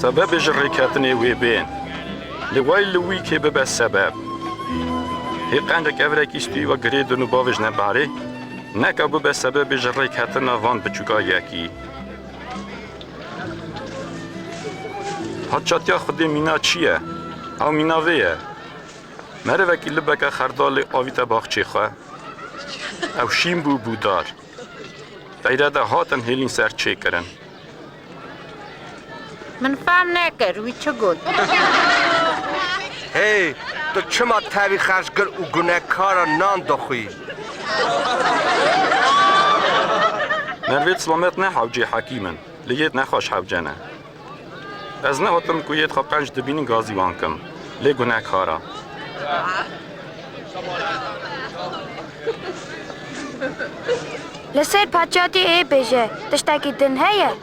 Sebebê ji rêketinê wê bên. Lê way li wî kê bibe sebeb. Hê qencek evirekî stûyî ve girêdin û bavêjne barê, neka bibe sebebê ji rêketina van biçûka yekî. Padşatiya Xwedê mîna çi ye? Ew mîna vê ye. Merivekî libeke xerdalê avîte baxçê xwe. Ew şîn bû, bû dar. Peyre de hatin hêlîn ser çêkirin. Min fehm nekir, wî çi got? Hey, tu çima tevî xercgir û gunekara nan dixwî? Mervêt silamet ne hewcê hekîm in, lê yêt nexweş hewce ne. Ez nehatim ku yêt xwe qenc dibînin gazî wan kim, lê gunekara. Li ser padşatî ê bêje, tiştekî din heye?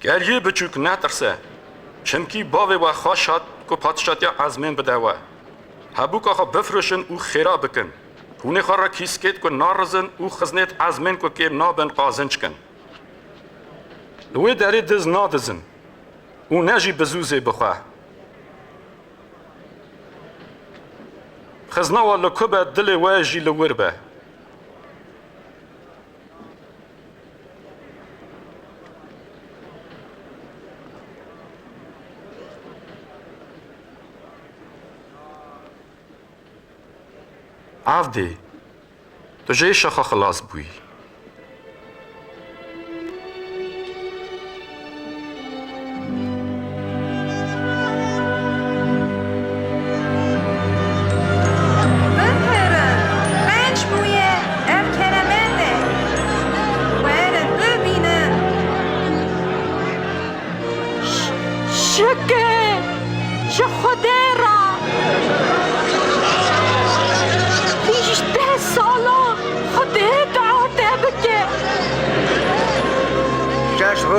Geriyê biçûk, netirse. Çimkî bavê we xweş hat ku padşatiya ezmên bide we. Hebûka xwe bifroşin û xêra bikin. Hûnê xwe re kîskêt ku narizin û xiznêt ezmên ku kêm nabin qazinc kin. Li wê derê diz nadizin û ne jî bi zûzê bixwe. Xizna we li ku be, dilê we jî li wir be. Avdê, tu ji êşa xwe xilas bûyî.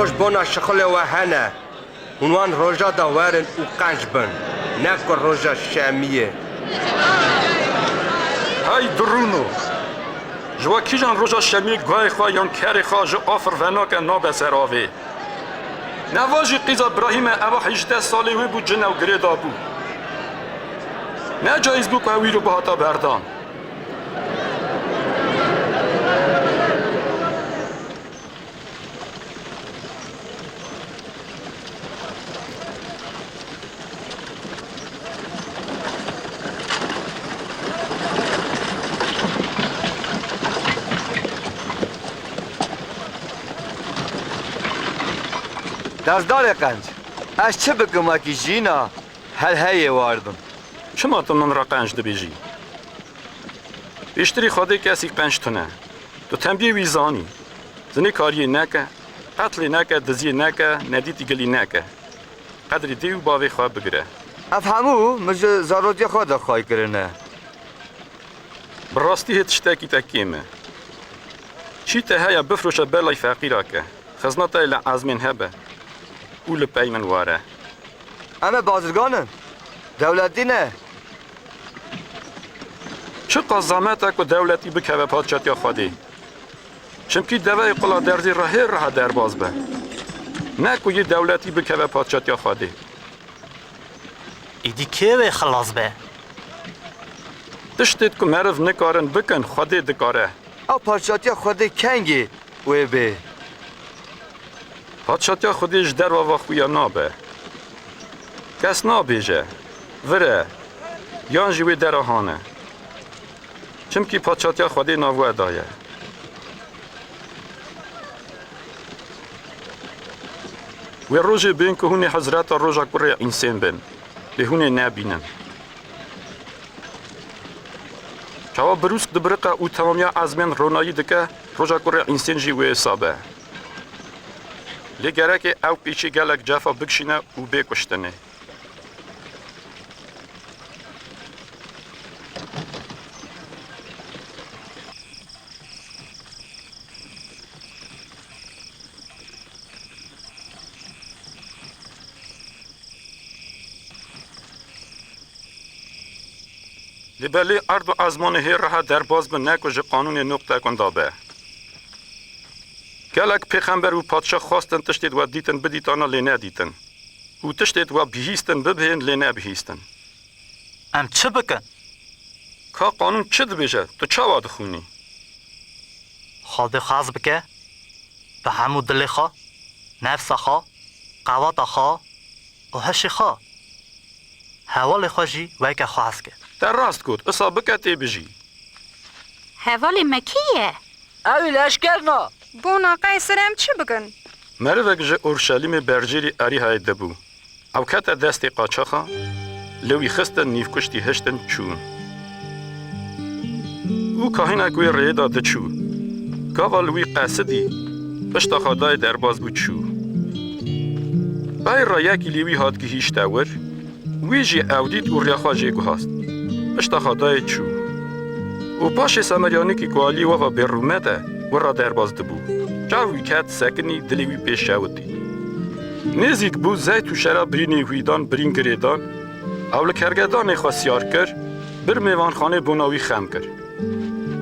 Ji bona şixulê we hene. Hûn wan roja de werin û qenc bin, ne ku roja şemiyê. Hey dirûno! Ji we kîjan roja şemiyê guhê xwe yan kerê xwe ji afir venake nabe ser avê? Neva jî qîza Birahîme eva hejdeh salê wê bû cine û girê dabû. Ne cayîz bû ku ew îro bihata berdan. Dersdarê qenc, ez çi bikim wekî jîna her heyê wardim? Çima tu min re qenc dibêjî? Piştirî Xwedê kesî qenc tune. Tu tembiyê wî zanî. Zinêkariyê neke, qetlê neke, diziyê neke, nedîtî gilî neke. Qedrî dê û bavê xwe bigire. Ev hemû min ji zarotiya xwe de xway kirine. Bi rastî hê tiştekî te kêm e. Çî te heye bifroşe belay feqîra ke. Xizna te li ezmên hebe û li pey min were. Em ê bazirgan in. Dewletî ne. Çiqas zehmet e ku dewletî bikeve padşatiya Xwedê. Çimkî deveyê qula derzî re hê reha derbas be. Ne ku yê dewletî bikeve padşatiya Xwedê. Êdî kê wê xilas be? Tiştêt ku meriv nikarin bikin, Xwedê dikare. Ew padşatiya Xwedê kengê wê bê? Padşatiya Xwedê ji derva va xuya nabe. Kes nabêje, vir e, yan jî wê dera hane. Çimkî padşatiya Xwedê nav we daye. Wê rojê bên ku hûn ê hezreta roja kurê însên bin, lê hûn ê nebînin. Çawa birûsk dibiriqe û temamiya ezmên ronayî dike, roja kurê însên jî wê wisa be. Lê gerekê ew pêçî gelek cefa bikişîne û bê kuştinê. Lê belê erd û ezmanê hê reha derbas bin, ne ku ji qanûnê noqtekunda be. Gelek pêxember û padşah xwestin tiştêt we dîtin bidîtana lê nedîtin. Û tiştêt we bihîstin bibihên lê nebihîstin. Em çi bikin? Ka qanûn çi dibêje, tu çawa dixwînî? Xwedê xwez bike, bi hemû dilê xwe, nefsa xwe, qewata xwe û hişê xwe. Hevalê xwe jî weke xwe hez ke. Te rast got, isa bike tê bijî. Hevalê me kî ye? Ew ê leşkerna. Bona Qeyser em çi bikin? Merivek ji Orşelîmê berjêrî Erîhayê dibû. Ew kete destê qaçaxa, li wî xistin nîvkuştî hiştin çûn. Û kahînek wê rêyê de diçû. Gava li wî qesidî, pişta xwe dayê derbas bû çû. Pey re yekî lê wî hat gihîşte wir, wî jî ew dît û riya xwe jê guhast. Pişta xwe dayê çû. Û paşê Semeryanîkî ku alî we ve bêrûmet e, wir re derbas dibû. Çav wî ket sekinî, dilê wî pê şewitî. Nêzîk bû zeyt û şerab birînê wî dan, birîn girê dan, ew li kergedanê xwe siyar kir, bir mêvanxanê bona wî xem kir.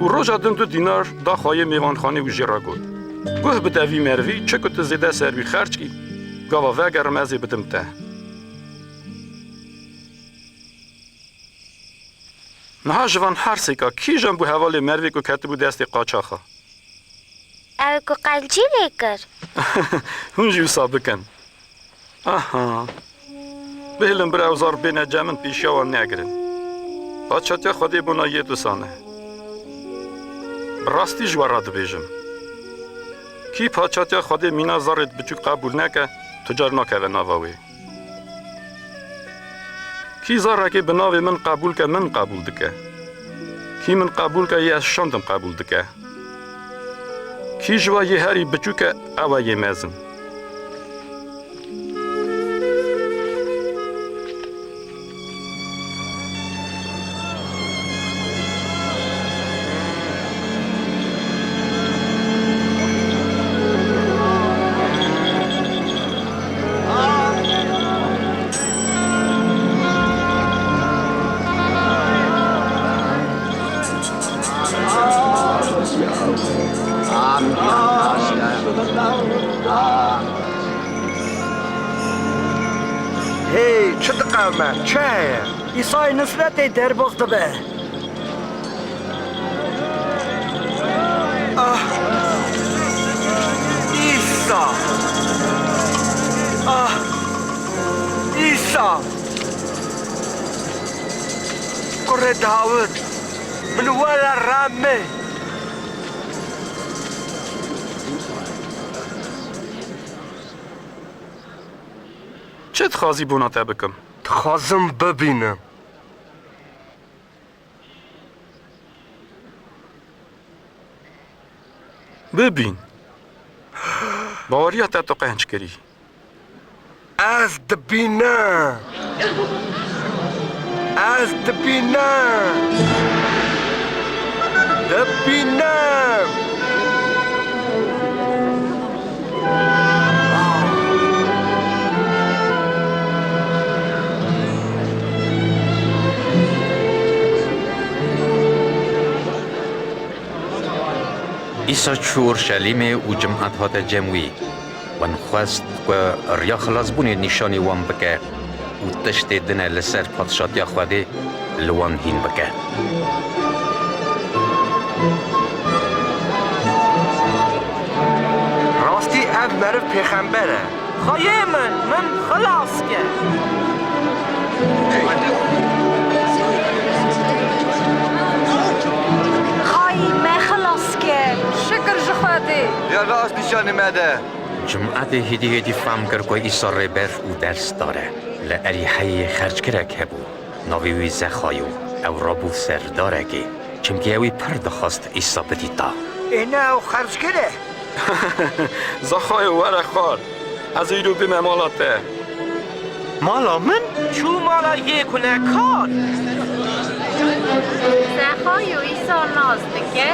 Û roja din du dînar da xweyê mêvanxanê û jê re got, Guh bide vî merivî, çi ku tu zêde ser wî xerc kî, gava vegerim ez ê bidim te. Niha ji van her sêka kîjan bû hevalê merivê ku ketibû destê qaçaxa? Ew ku qencî lê kir. Hûn jî wisa bikin. Aha. Bihêlin bira ew zar bêne cem min pêşiya wan negirin. Paçatiya Xwedê bona yê dusan e. Bi rastî ji we re dibêjim. Kî paçatiya Xwedê mîna zarê biçûk qebûl neke, tu car nakeve nava wê. Kî zarekê bi navê min qebûl ke, min qebûl dike. Kî min qebûl ke, yê ez şandim qebûl dike. Kî ji we yê herî biçûk e, ew e yê mezin. me. Çi heye? Îsayê Nisretê derbas dibe. Ah! Îsa! Ah! Îsa! Kurê Dawid, min were rame. Çi dixwazî bona te bikim? Dixwazim bibînim. Bibîn. Baweriya te tu qenc kirî. Ez dibînim. Ez dibînim. Dibînim. Îsa çû Urşelîmê û cimat hate cem wî. Wan xwest ku riya xilasbûnê nîşanî wan bike û tiştê din e li ser padşatiya Xwedê li wan hîn bike. Rastî ev meriv pêxember e. Xweyê min, min xilas ke. Xweyê me xilas ke. Şikir ji Xwedê. Ya rast nîşanî me de. Cimatê hêdî hêdî fam kir ku Îsa rêber û dersdar e. Li Erîheyê xerckirek hebû. Navê wî Zexayo. Ew rabû serdarekê. Çimkî ew ê pir dixwest Îsa bidîta. Ê ne ew xerckir e? Zexayo, were xwar. Ez ê îro bime mala te. Mala min? Çû mala yê kunekar. Zexayo Îsa nas dike.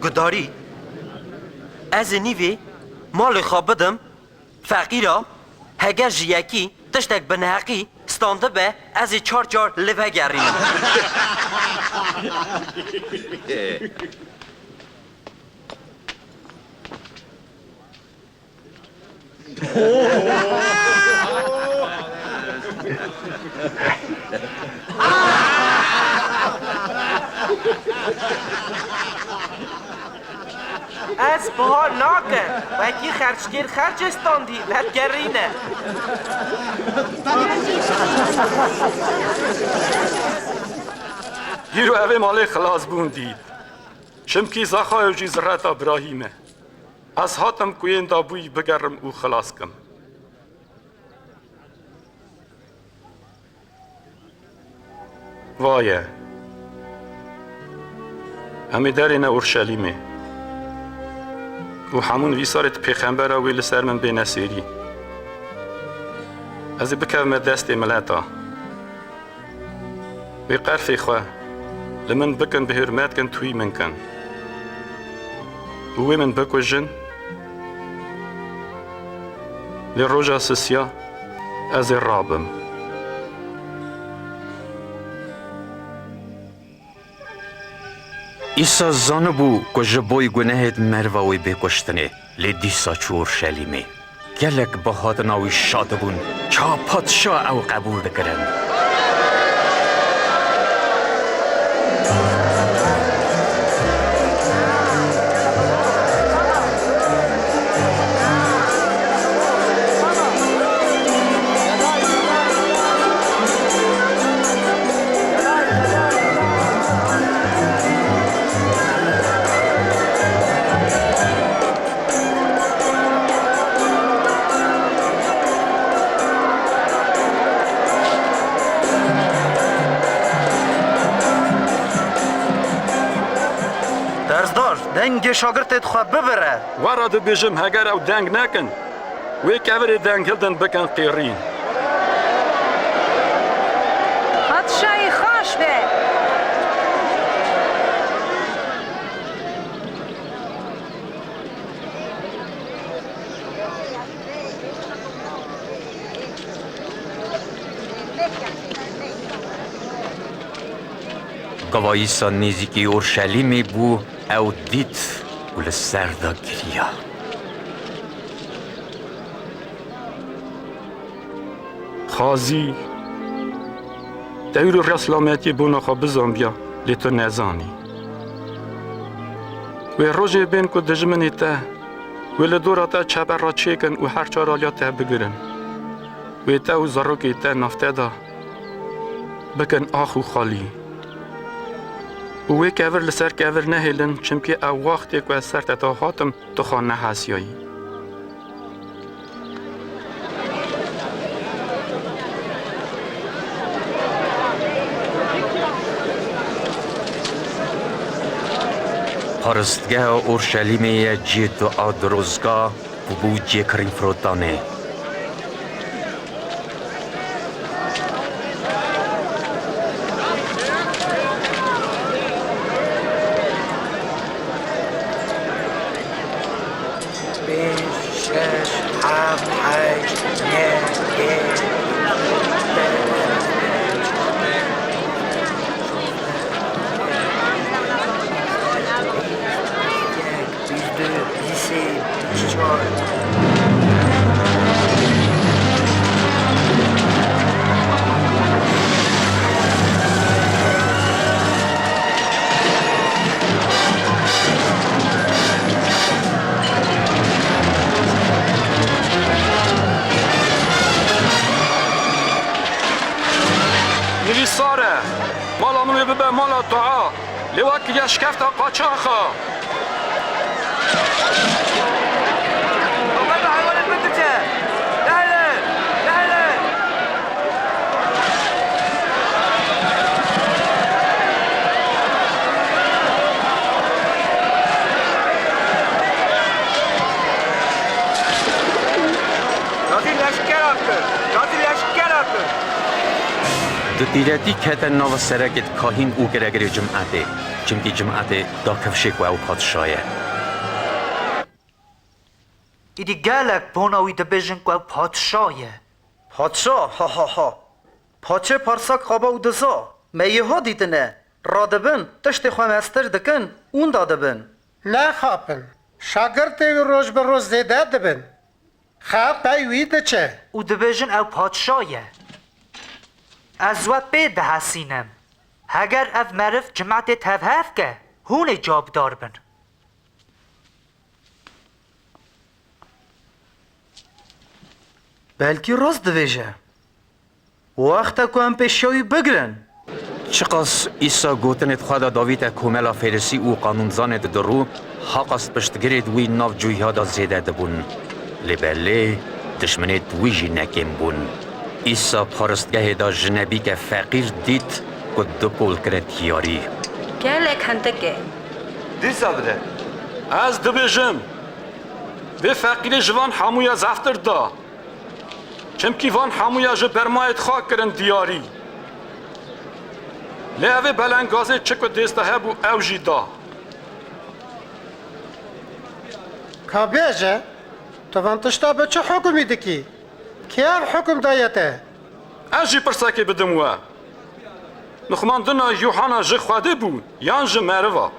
Gudarî, ez ê nîvê malê xwe bidim feqîra, heger ji yekî tiştek bi neheqî standibe, ez ê çar car li vegerînim. Ez buha nakim. Wekî xerckêr xercê standî, levgerîne. Hîro ev ê malê xilasbûn dît. Çimkî Zexayo jî zireta birahî me. Ez hatim ku yên dabûyî bigerim û xilas kim. Vaye. Em ê derêne Urşelîmê. Û hemûn vî salê di pêxembera wê li ser min bêne sêrî. Ez ê bikevime destê mileta. Wê qerfê xwe li min bikin, bi hurmet kin, twî min kin û wê min bikujin, lê roja sisiya ez ê rabim. Îsa zanibû ku ji bo gunehê meriva wê bê kuştinê, lê dîsa çû Urşelîmê. Gelek bi hatina wî şa dibûn, çawa padşa ew qebûl dikirin. Dersdar, dengê şagirtê xwe bibire. Were dibêjim, heger ew deng nekin, wê kevirê denghildin bikin qêrîn. Padşahî xweş be. Ka Îsa nêzîkî Orşelîmê bû, ew dît û li ser de giriya. Xazî, dewr û rêya selametiyê bona xwe bizanbiya, lê tu nezanî. Wê rojê bên ku dijminê te wê li dora te çeper re çêkin û her çar aliya te bigirin. Wê te û zarokê te nav te de bikin ax û xalî. Û wê kevir li ser kevir nehêlin, çimkî ew wextê ku ez ser te de hatim, tu xwe nehesiyayî. Paristgeha Orşelîmê ye cihê dua, dirozga û bû cihê kirîn firotanê. Pênc, şeş, heft, heşt, neh, deh, bîst, bîst du, bîst sê, bîst çar. Nivîsar e, mala min wê bibe mala dua. Lê wa kiriye şikefta qaçaxa. Aman be heywanên min diçe. Nehêlin! Nehêlin! Gazî leşkera kir! Gazî leşkera kir! Di tîretî kete nava serekê kahîn û giregirê cimetê. Çimkî cimetê da kifşê ku ew padşa ye. Îdî gelek bona wî dibêjin ku ew padşa ye. Padşa? Ha, ha, ha. Paçê parsak xaba û diza. Me yê ha dîtine. Radibin, tiştê xwe mestir dikin, ûnda dibin. Nexapin. Şagirtê wî roj bi roj zêde dibin. Xelk pey wî diçe. Û dibêjin ew padşa ye. Ez we pê dihesînim. Heger ev meriv cimetê tevhev ke, hûn ê cabdar bin. Belkî rast dibêje. Wext e ku em pêşiya wî bigirin. Çiqas Îsa gotinêd xwe de davîte komela Fêrisî û qanûnzanêd di rû, haqas piştgirêd wî nav cûya de zêde dibûn. Lê belê dijminêd wî jî ne kêm bûn. Îsa paristgehê de jinebîke feqîr dît ku du pol kire diyarî. Gelek hindik e. Dîsa bide. Ez dibêjim, vê feqîrê ji van hemûya zeftir da. Çimkî van hemûya ji bermayêd xwe kirin diyarî. Lê evê belengazê çi ku dêsta hebû ew jî da. Ka bêje, tu van tişta bi çi hukmî dikî? Kê ev hukm daye te? Ez jî pirsekê bidim we. Nixumandina Yûhana ji Xwedê bû yan ji meriva?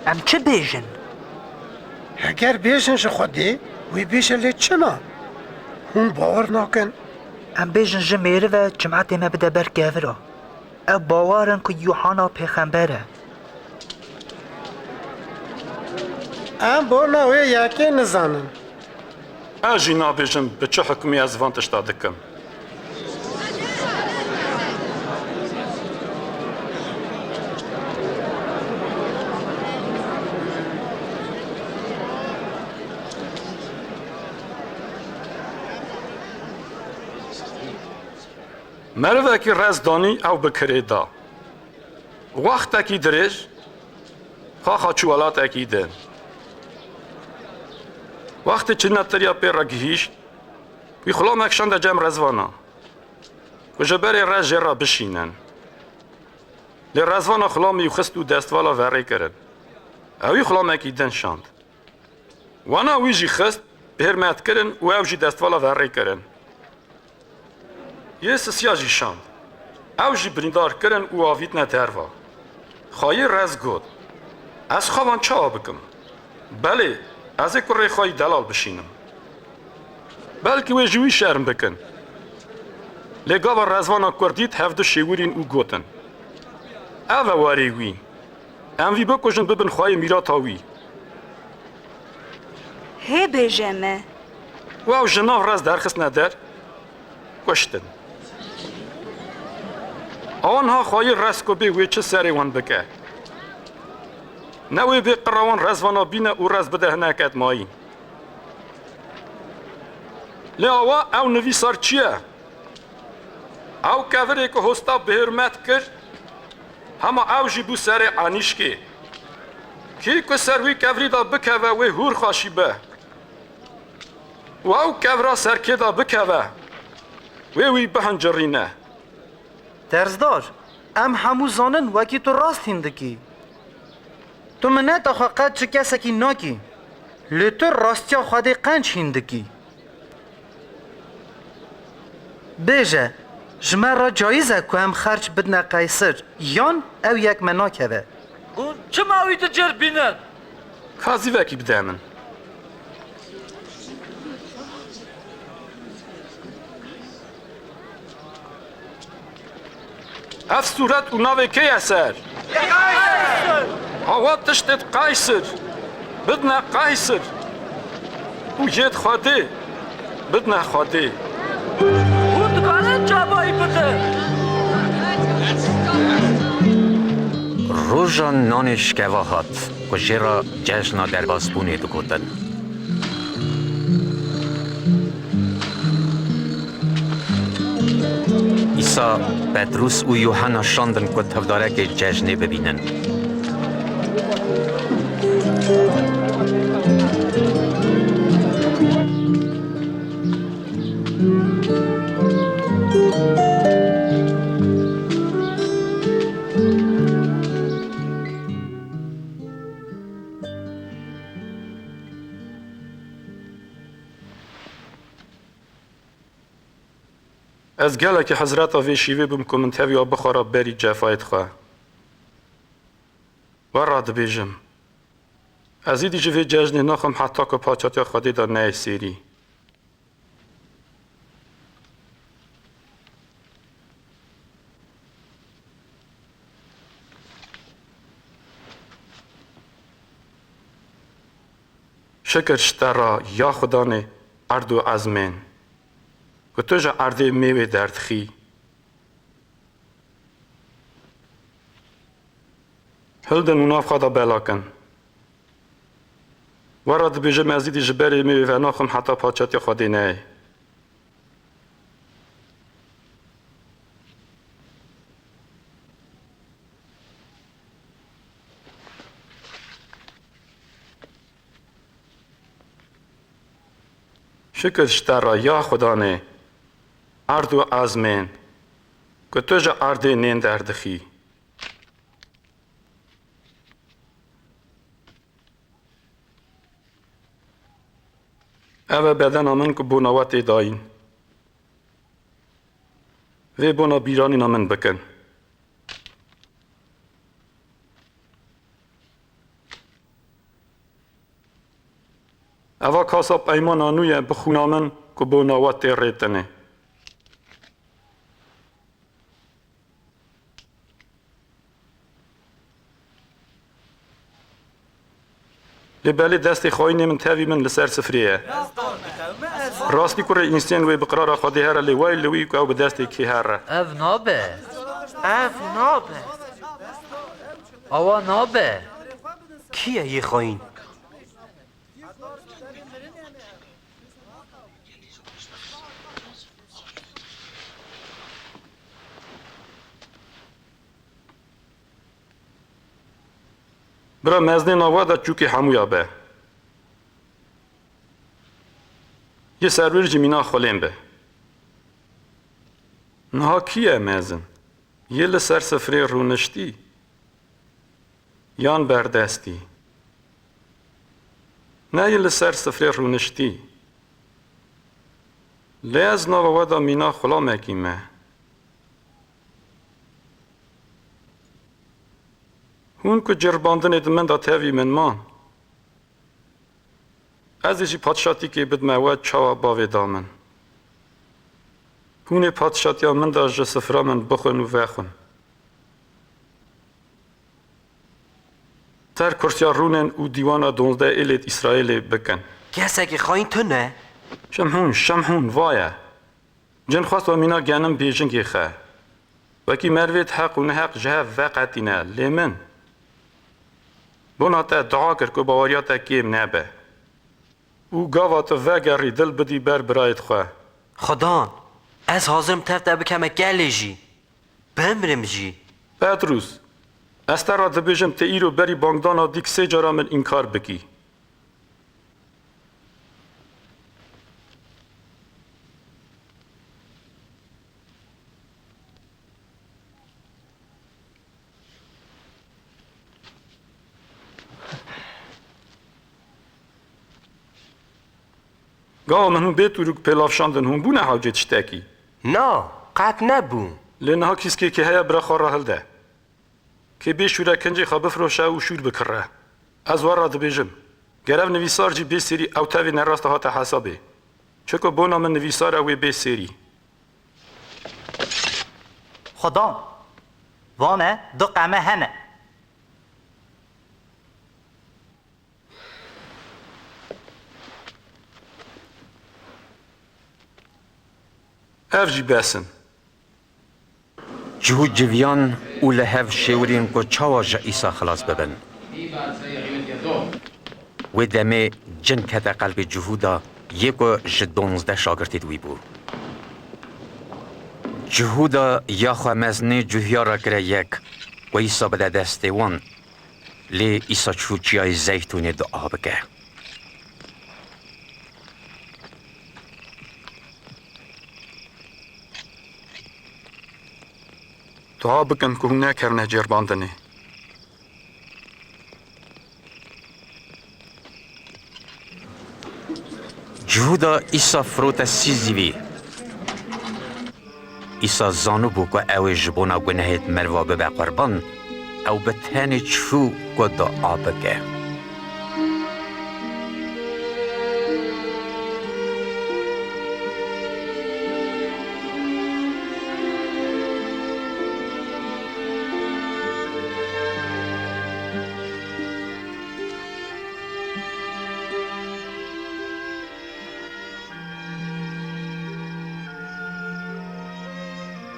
Em çi bêjin? Heger bêjin ji Xwedê, wê bêje lê çima? Hûn bawer nakin. Em bêjin ji mêrive, cimetê me bide ber kevira. Ew bawer in ku Yûhana pêxember e. Em bona wê yekê nizanin. Ez jî nabêjim bi çi hukmî ez van tişta dikim. Merivekî rez danî ew bi kirê da. Wextekî dirêj, xaxa çû welatekî din. Wextê çînetiriya pê re gihîşt, wî xulamek şande cem rezvana, ku ji berê rez jê re bişînin. Lê rezvana xulamê wî xist û destvala verê kirin. Ew wî xulamekî din şand. Wana wî jî xist, bi hêrmet kirin û ew jî destvala verê kirin. Yê sisiya jî şand. Ew jî birîndar kirin û avîtine derva. Xwayî rez got, ez xwe van çawa bikim? Belê, ez ê kurê xwe yî delal bişînim. Belkî wê ji wî şerm bikin. Lê gava rezvana kur dît hev du şêwirîn û gotin, ev e warê wî. Em vî bikujin bibin xwayê mîrata wî. Hê bêje me. Û ew ji nav rez derxistine der, kuştin. Awa niha xwayî rez ku bê wê çi serê wan bike. Ne wê bê qira wan rezvana bîne û rez bide hineket mayî. Lê awa ew nivîsar çi ye? Ew kevirê ku hosta bi hurmet kir, hema ew jî bû serê enîşkê. Kî ku ser wî kevirî de bikeve, wê hûr xweşî be. Û ew kevra ser kê de bikeve, wê wî bihincirîne. Dersdar, em hemû zanin wekî tu rast hîn dikî. Tu mineta xwe qet ji kesekî nakî. Lê tu rastiya Xwedê qenc hîn dikî. Bêje, ji me re cayîz e ku em xerc bidine Qeysir, yan ew yek me nakeve? Hûn çima wî di cêr bînin? Ka zîvekî bide min. Ev sûret û navê kê ye ser? Awa tiştê Qeysir. Bidne Qeysir. Û yê Xwedê. Bidne Xwedê. Hûn dikarin çavayî bidin? Roja nanê şikeva hat, ku jê re cejna derbasbûnê digotin. Îsa Petrûs û Yuhanna şandin ku tevdarekê cejnê bibînin. Ez gelekî hezreta vê şîvê bûm ku min tevî wa bixwara berî cefayê dixwe. We radibêjim, ez îdî ji vê cejnê naxwim heta ku paçatiya Xwedê de neyê sêrî. Şikir ji te re ya Xudanê erd û ezmên, ku tu ji erdê mêwê derdixî. Hildin û nav xwe de bela kin. We re dibêjim, ez îdî ji berê mêwê venaxwim heta paçatiya Xwedê neyê. Şikir ji te re ya Xudanê erd û ezmên, ku tu ji erdê nên derdixî. Ev e bedena min ku bona we tê dayîn. Vê bona bîranîna min bikin. Eva kasa peymana nû ye bi xûna min ku bona we tê rêtinê. Lê belê destê xayînê min tevî min li ser sifrê ye. Rastî kurê însên wê bi qirara Xwedê here, lê wayî li wî ku ew bi destê kê here. Ev nabe. Ev nabe. Awa nabe. Kî ye yê xayîn? Bira mezinê nava de çûkê hemûya be. Yê serwêr jî mîna xulên be. Niha kî ye mezin? Yê li ser sifrê rûniştî? Yan berdestî? Ne yê li ser sifrê rûniştî. Lê ez nava we de mîna xulamekî me. Hûn ku ceribandinê di min de tevî min man, ez ê jî padşatîkê bidime we çawa bavê da min. Hûn ê padşatiya min de ji sifra min bixwin û vexwin. Ter kursiya rûnên û dîwana donzdeh êlêd Îsraîlê bikin. Kesekî xayîn tu ne? Şimhûn, Şimhûn, va ye. Cin xwest we mîna genim bêjingê xe. Wekî merivêd heq û neheq ji hev veqetîne, lê min bona te dua kir ku baweriya te kêm nebe. Û gava tu vegerî dil bidî ber birayêd xwe. Xudan, ez hazir im tev te bikeme gelê jî. Bimrim jî. Petrûs, ez te re dibêjim, tu îro berî bangdana dîk sê cara min înkar bikî. Gava min hûn bê tûrûk pêlav şandin, hûn bûne hewcê tiştekî? Na, qet nebû. Lê niha kîskekê heye, bira xwe re hilde. Kê bê şûr e, kincê xwe bifroşe û şûr bikire. Ez we re dibêjim, ger ev nivîsar jî bê sêrî, ew tevî nerast hate hesabê. Çiko bona min nivîsar e, wê bê sêrî. Xudan, vane du qeme hene. Ev jî bes in. Cihûd civiyan û li hev şêwirîn ku çawa ji Îsa xilas bibin. Wê demê cin kete qelbê Cihûda, yê ku ji donzdeh şagirtêd wî bû. Cihûda ya xwe mezinê cuhiya re kire yek, ku Îsa bide destê wan. Lê Îsa çû çiyayê Zeytûnê dua bike. Dua bikin ku hûn nekevine cêrbandinê. Cihûda Îsa firote sîzîvî. Îsa zanibû ku ew ê ji bona gunehêd meriva bibe qurban, ew bi tenê çû ku dua bike.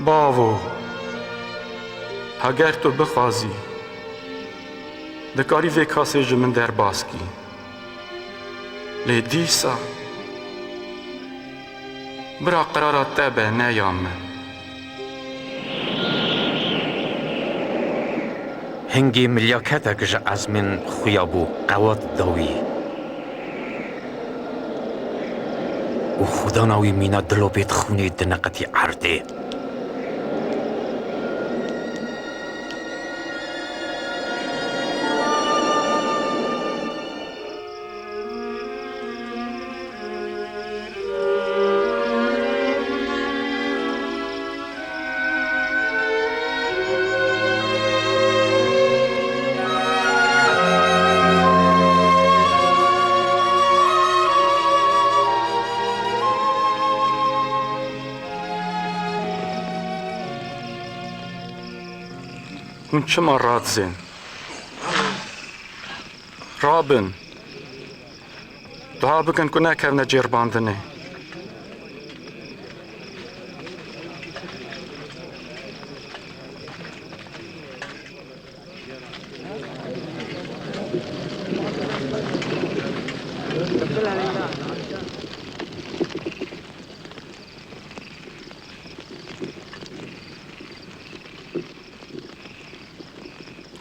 Bavo, heger tu bixwazî, dikarî vê kasê ji min derbas kî. Lê dîsa bira qerara te be, ne ya min. Hingê milyaketek ji ezmên xuya bû, qewat da wî. Û xudana wî mîna dilopêd xûnê diniqitî erdê. Hûn çima radizên? Rabin, dua bikin ku nekevine cêrbandinê.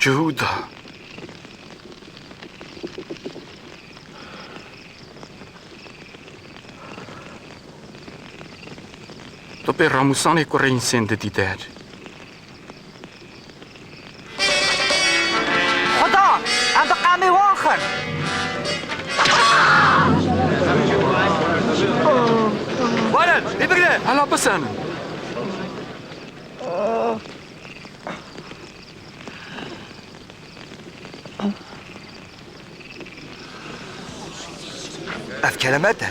Cihûda. Tu pê ramûsanê kurê însên didî der. Xuda, em bi qemê wan xin. Werin, lê bigire. Hela bisenin. Kelemet e.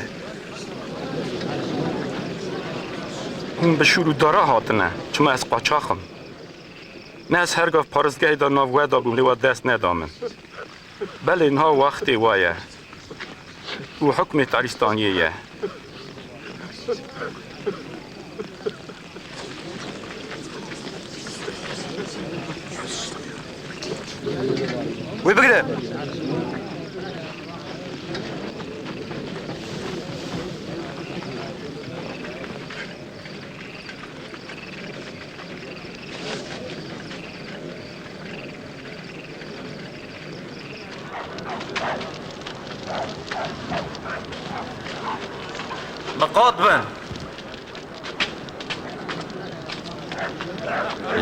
Hûn bi şûr û dara hatine, çima ez qaçax im? Ne ez her gav paristgehê de nav we dabûm, lê we dest neda min. Belê niha wextê we ye û hukmê Tarîstaniyê ye. Wî bigire! Miqat bin!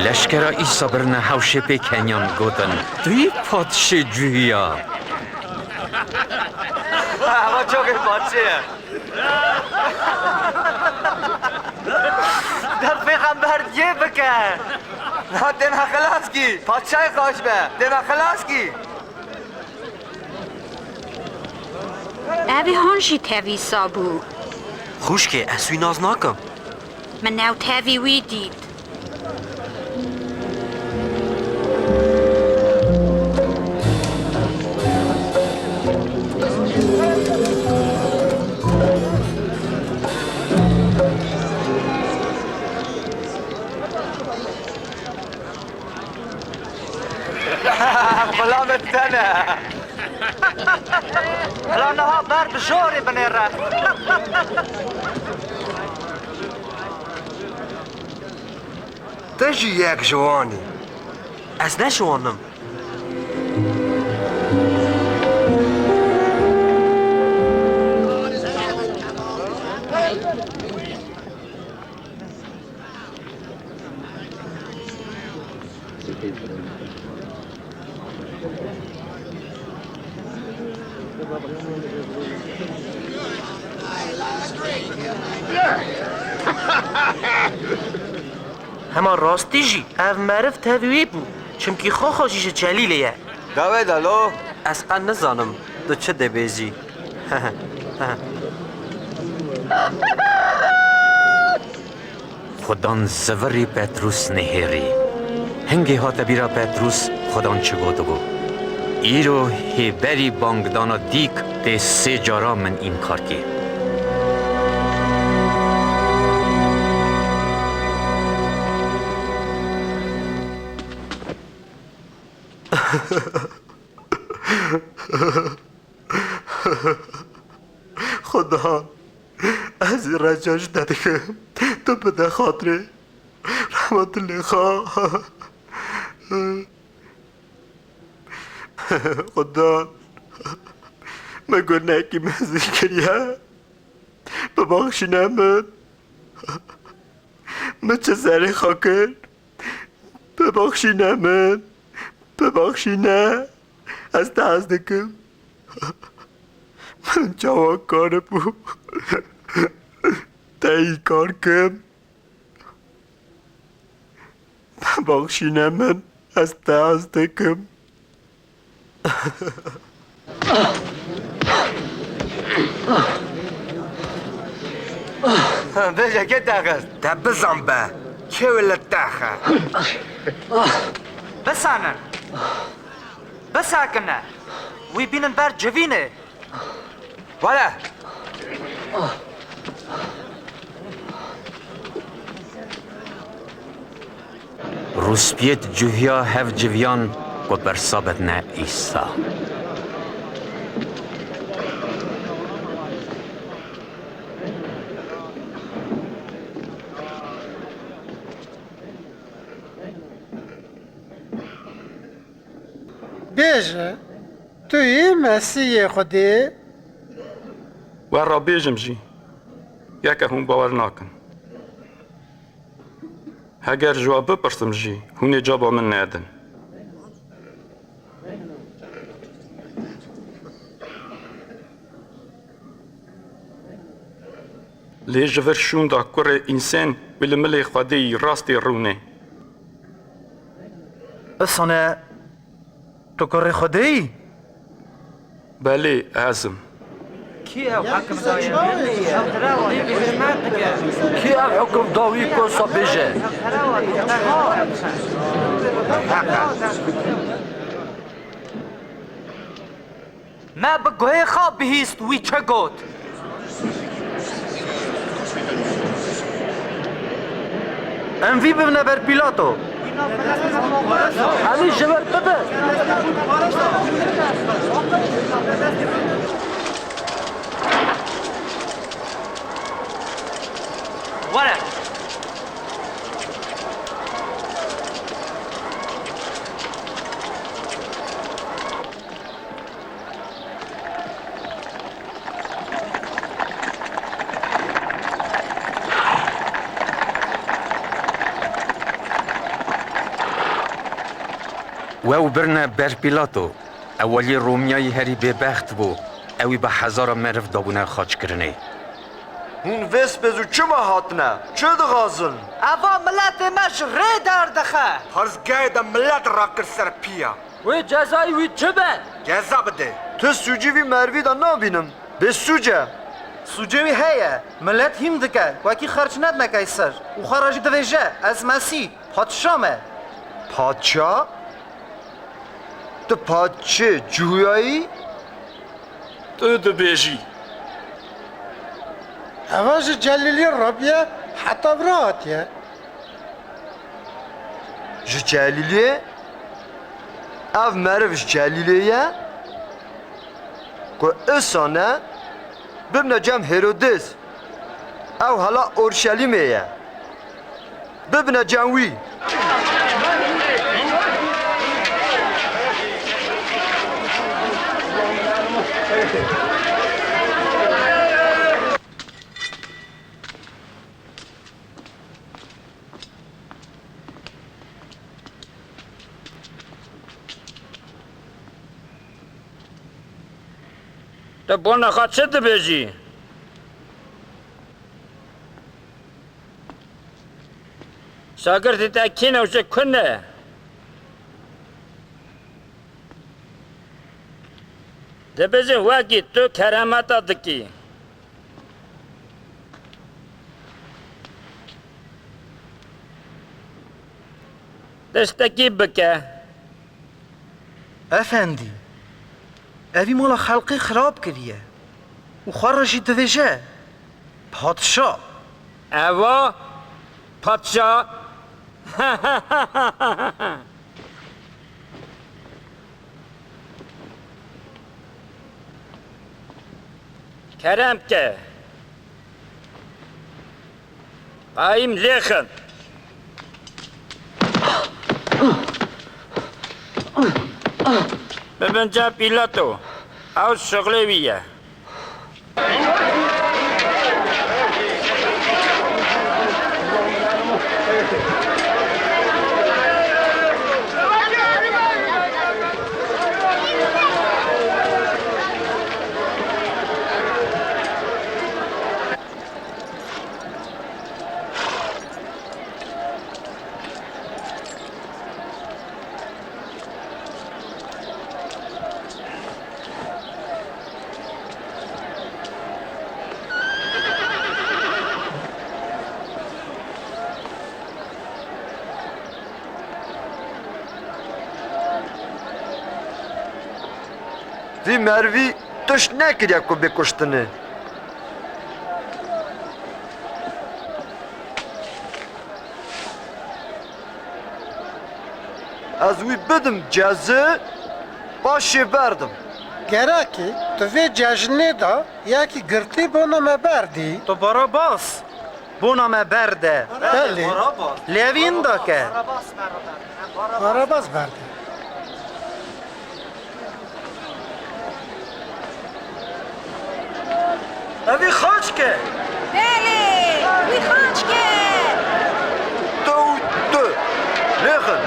Leşkera Îsa birine hewşê pê keniyan, gotin, "Tu yî padşê Cûhiya." Hema çok iyi padşê ye. Def pêxember diyê bike. Na, tê me xilas kî. Padşahê xaş be. Tê me xilas kî. Ev ê han jî tevî Îsa bû. Xwişkê, ez wî nas nakim. Min ew tevî wî dît. Xulamê te ne. Hela niha ber bi jorê binêre. Te jî yek ji wan î. Ez ne ji wan im. Hema rastî jî ev meriv tevî wî bû, çimkî Xoxo jî ji Celîlê ye. Dawê de lo. Ez qe nizanim tu çi dibêjî. Xudan zivirî Petrûs nihêrî. Hingê hate bîra Petrûs Xudan çi gotibû. Îro hê berî bangdana dîk tê sê cara min înkar kê. Xudan, ez ê reca ji te dikim. Tu bide xatirê rehma dilê xwe. Xudan, min gunekî mezin kiriye. Bibexşîne min. Min çi serê xwe kir? Bibexşîne min. Bibexşîne. Ez te hez dikim. Min çawa karibû te înkar kim? Bibexşîne min. Ez te hez dikim. Vêce kê te xist? Te bizan be, kê wê li te xe? Bisanin. Bisakine. Wî bînin ber civînê. Were! Rûspiyêt cuhiya hev civiyan ku bersa bidine Îsa. Bêje, tu yî Mesîhê Xwedê? We rabêjim jî, yeke hûn bawer nakin. Heger ji we bipirsim jî, hûn ê caba min nedin. Lê ji vir şûnda Kurê Însên wî li milê Xwedê yî rastî rûnê. Bisane, tu Kurê Xwedê yî? Belê, ez im. Kî ev hekim da wî? Ew direwa ye. Wî bi hurmet dike. Kî ev hekim da wî ku wisa bêje? Ew direwa ye. Heq e. Me bi guhê xwe bihîst wî çi got. Em vî bibine ber Pîlato. Em vî ji ber bibin. Were. Wew birine ber Pîlato. Ewalî Romiyayî herî bêbext bû. Ewî bi hezara meriv dabûne xaçkirinê. Hûn vê spêz û çima hatine? Çi dixwazin? Eva miletê me ji rê derdixe. Parizgehê de milet rakir ser piya. Wê cezayê wî çi be? Ceza bide. Tu sûcî vî merivî de nabînim. Bê sûc e. Sûcê wî heye. Milet hîm dike. Wekî xerç nedine Keyser. Û xwe re jî divêje, ez Mesîh, padşa me. Padşa? Tu padşê Cihûyayî? Tu dibêjî. Eva ji Celîliyê re bûye heta vira hatiye. Ji Celîliyê? Ev meriv ji Celîliyê ye? Ku isane bibne cem Hêrodês. Ew hela Orşelîmê ye. Bibine cem wî. Tu bona xwe çi dibêjî? Şagirtê te kî ne û ji ku ne? Dibêjin wekî tu keremeta dikî. Tiştekî bike. Efendî, evî mala xelqê xirab kiriye û xwe re jî divêje, padşa. Eva padşa. Kerem ke. Qayîm lêxin. Bibin cem Pîlato. Ew şixulê wî ye. Vî merivî tişt nekiriye ku bê kuştinê. Ez wî bidim cezê, paşê berdim. Gerek e tu vê cejnê de yekî girtî bona me berdî. Tu Barabas bona me berde. Belê. Lê evî inda ke. Barabas berde. Evî xaç ke. Belê, wî xaç ke. Tu û tu. Lêxin.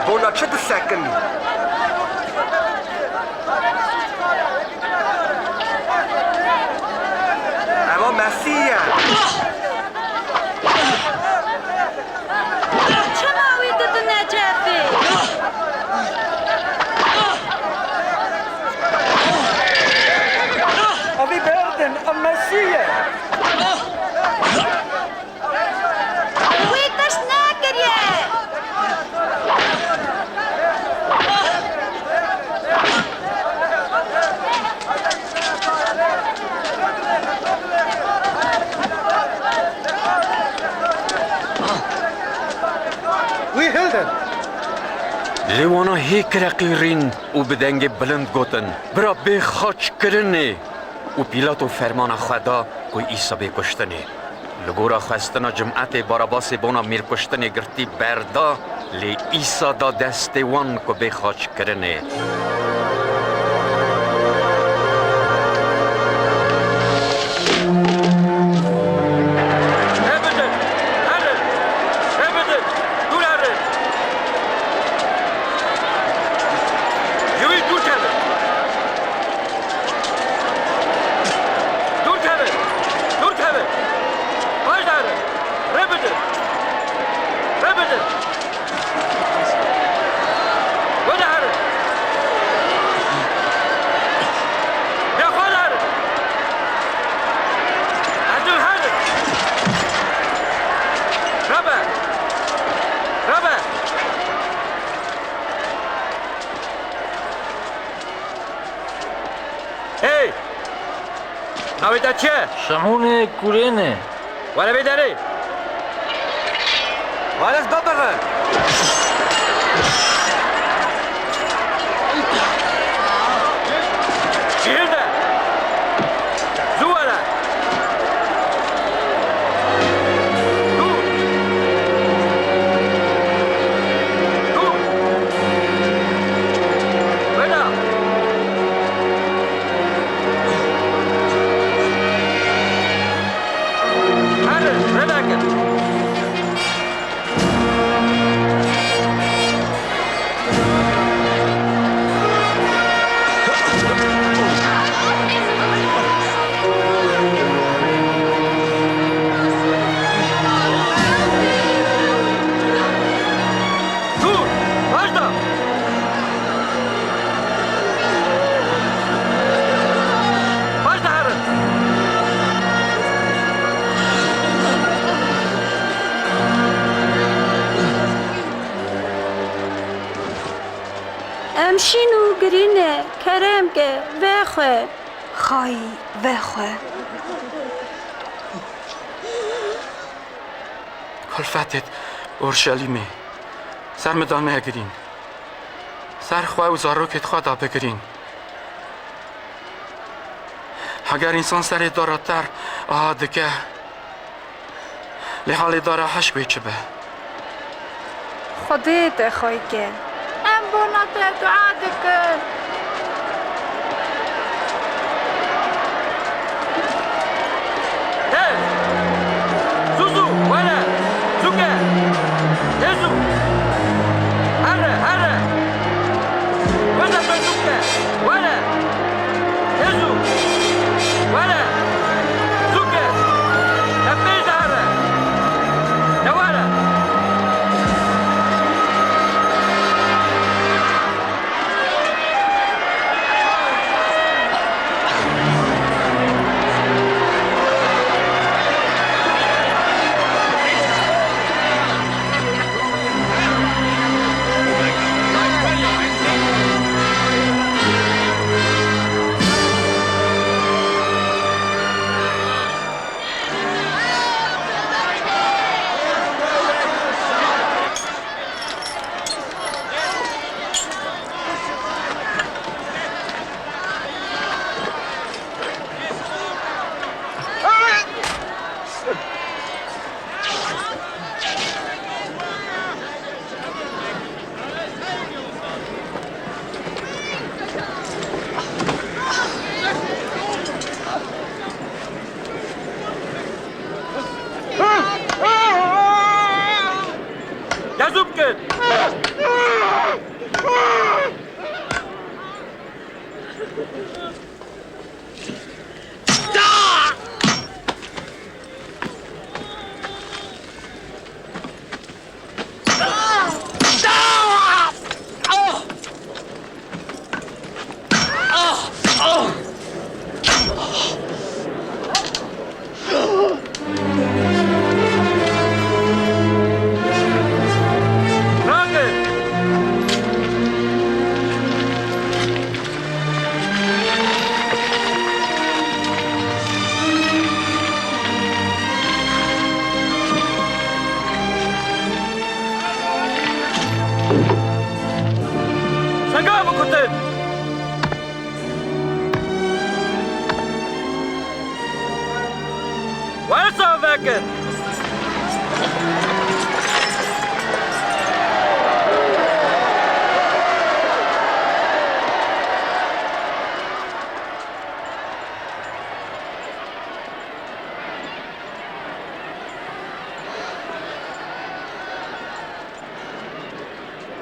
Bona çi disekinî? Eva Mesîh ye. Lê wana hê kireqîrîn û bi dengê bilind gotin, "Bira bê xaçkirinê!" Û Pîlato fermana xwe da ku Îsa bê kuştinê. Li gora xwestina cimetê Barabasê bona mîrkuştinê girtî berda, lê Îsa da destê wan ku bê xaçkirinê. Rê bidin! Herin! Rê bidin! Dûr herin! Ji wî dûr kevin! Dûr kevin! Dûr kevin! Paş de herin! Rê bidin! Rê bidin! Wede herin! Rê xwe de herin! Hedim herin! Rebe! Rebe! Hey! Navê te çi ye? Şemûnê Kurênê. Were vê derê. Were ez bibixin. Şîr de. Zû were. Dûr. Dûr. Weda. Herin, rê vekin. Dûr! Paş de! Paş de herin! Em şîn û girîn e, kerem ke, vexwe. Xayî, vexwe. Kulfetêt Orşelîmê, ser min da negirîn. Ser xwe û zarokêt xwe da bigirîn. Heger însan serê dara ter aha dike, lê halê dara heşk wê çi be? Xwedê te xwey ke. Em bona te dua dikin. Tez! Zû zû, were! Zû ke! Tez zû! Here, here! Were be zû ke! Were! Tez zû! Were! Zû ke! Te pêş de here! Te were! Bikutin! Were çav vekin!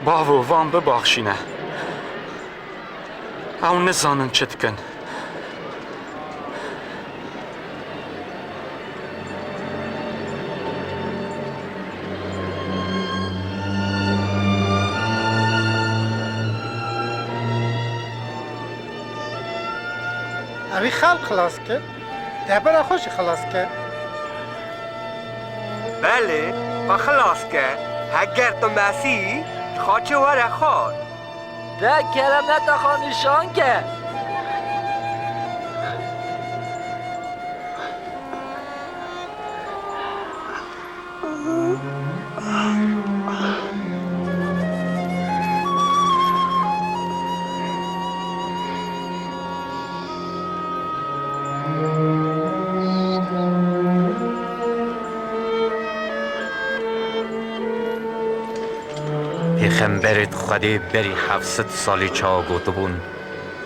Bavo, van bibaxşîne. Ew nizanin çi dikin. Evî xelq xilas kir. Debira xwe jî xilas ke. Belê, xwe xilas ke. Heger tu Mesîh î, ji xaçê were xar. De keremeta xwe nîşan ke. Pêxemberêt Xwedê berî heft sed salî çawa gotibûn,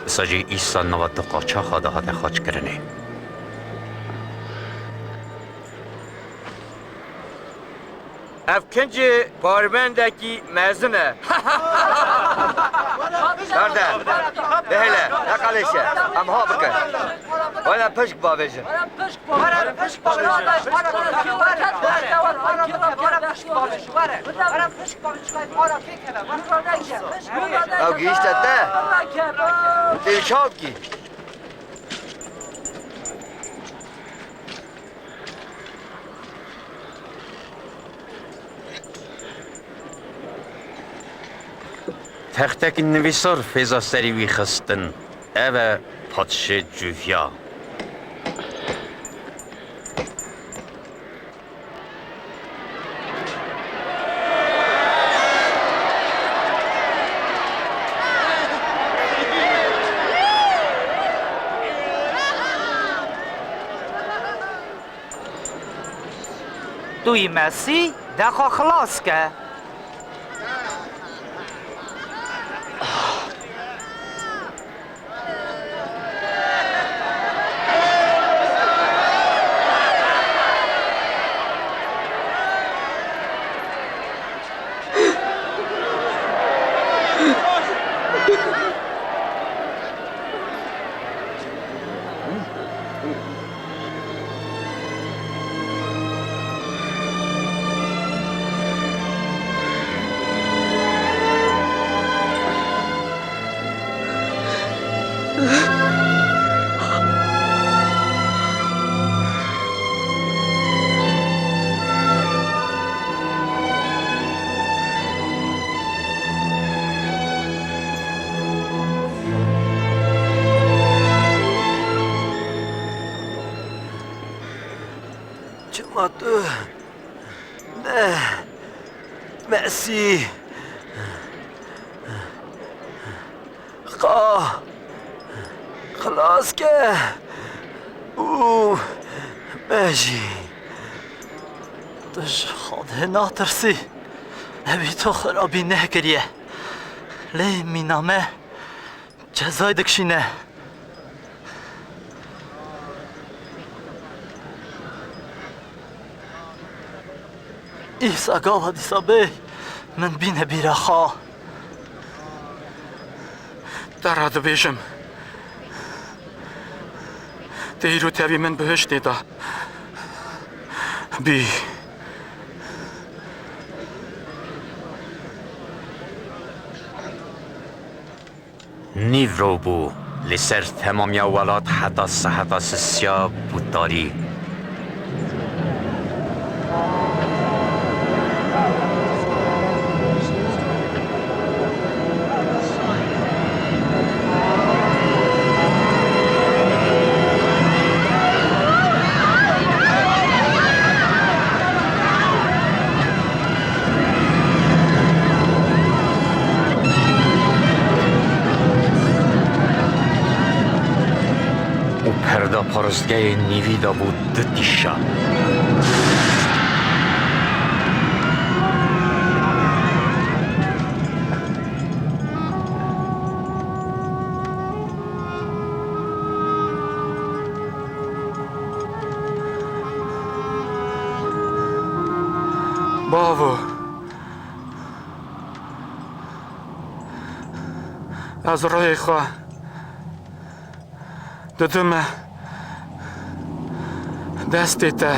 wisa jî Îsa nava du qaçaxa de hate xaçkirinê. Ev kincê karmendekî mezin e. Berde, bihêle, neqelêşe, em ha bikin. Were pişk bavêjin. Ew gihîşte te. Tê çav kî. Textekî nivîsar fêza serî wî xistin. Ev e padşê cûviya. Tu yî Mesîh, de xwe xilas ke. Çima tu ne Mesîh? Xwe xilas ke û me jî. Tu ji Xwedê natirsî? Evî tu xirabî nekiriye. Lê mîna me cezayê dikişîne. Îsa gava dîsa bê min bîne bîra xwe. Te re dibêjim, tê îro tevî min bihiştê de bî. Nîvro bû, li ser temamiya welat heta seheta sisiya bû tarî. Da paristgehê nîvî de bû du tîşa. Bavo! Ez rêyê xwe didime destê te.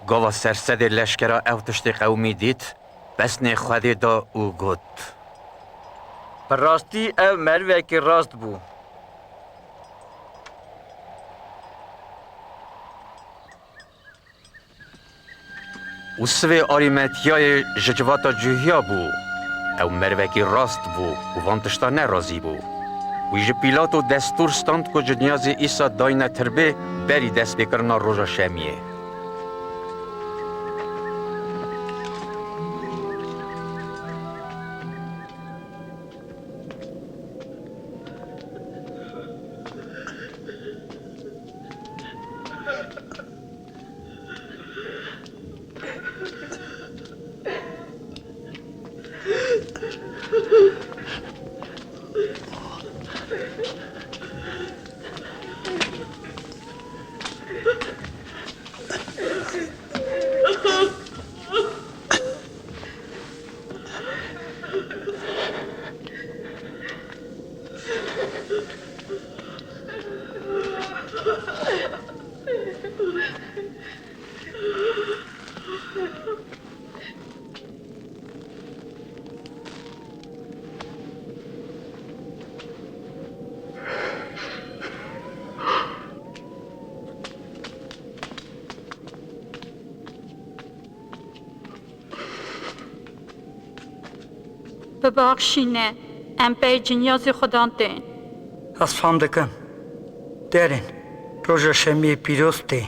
Gava sersedê leşkera ew tiştê qewimî dît, pesnê Xwedê da û got: Bi rastî ev merivekî rast bû. Û sivê Arîmetiyayê ji civata cuhiya bû. Ew merivekî rast bû û van tişta nerazî bû. Wî ji Pîlato destûr stand ku cinyazê Îsa dayne tirbê berî destpêkirina roja şemiyê. Bibaxşîne, em pey cinyazê Xudan tên. Ez fam dikim. Derin, roja şemiyê pîroz tê.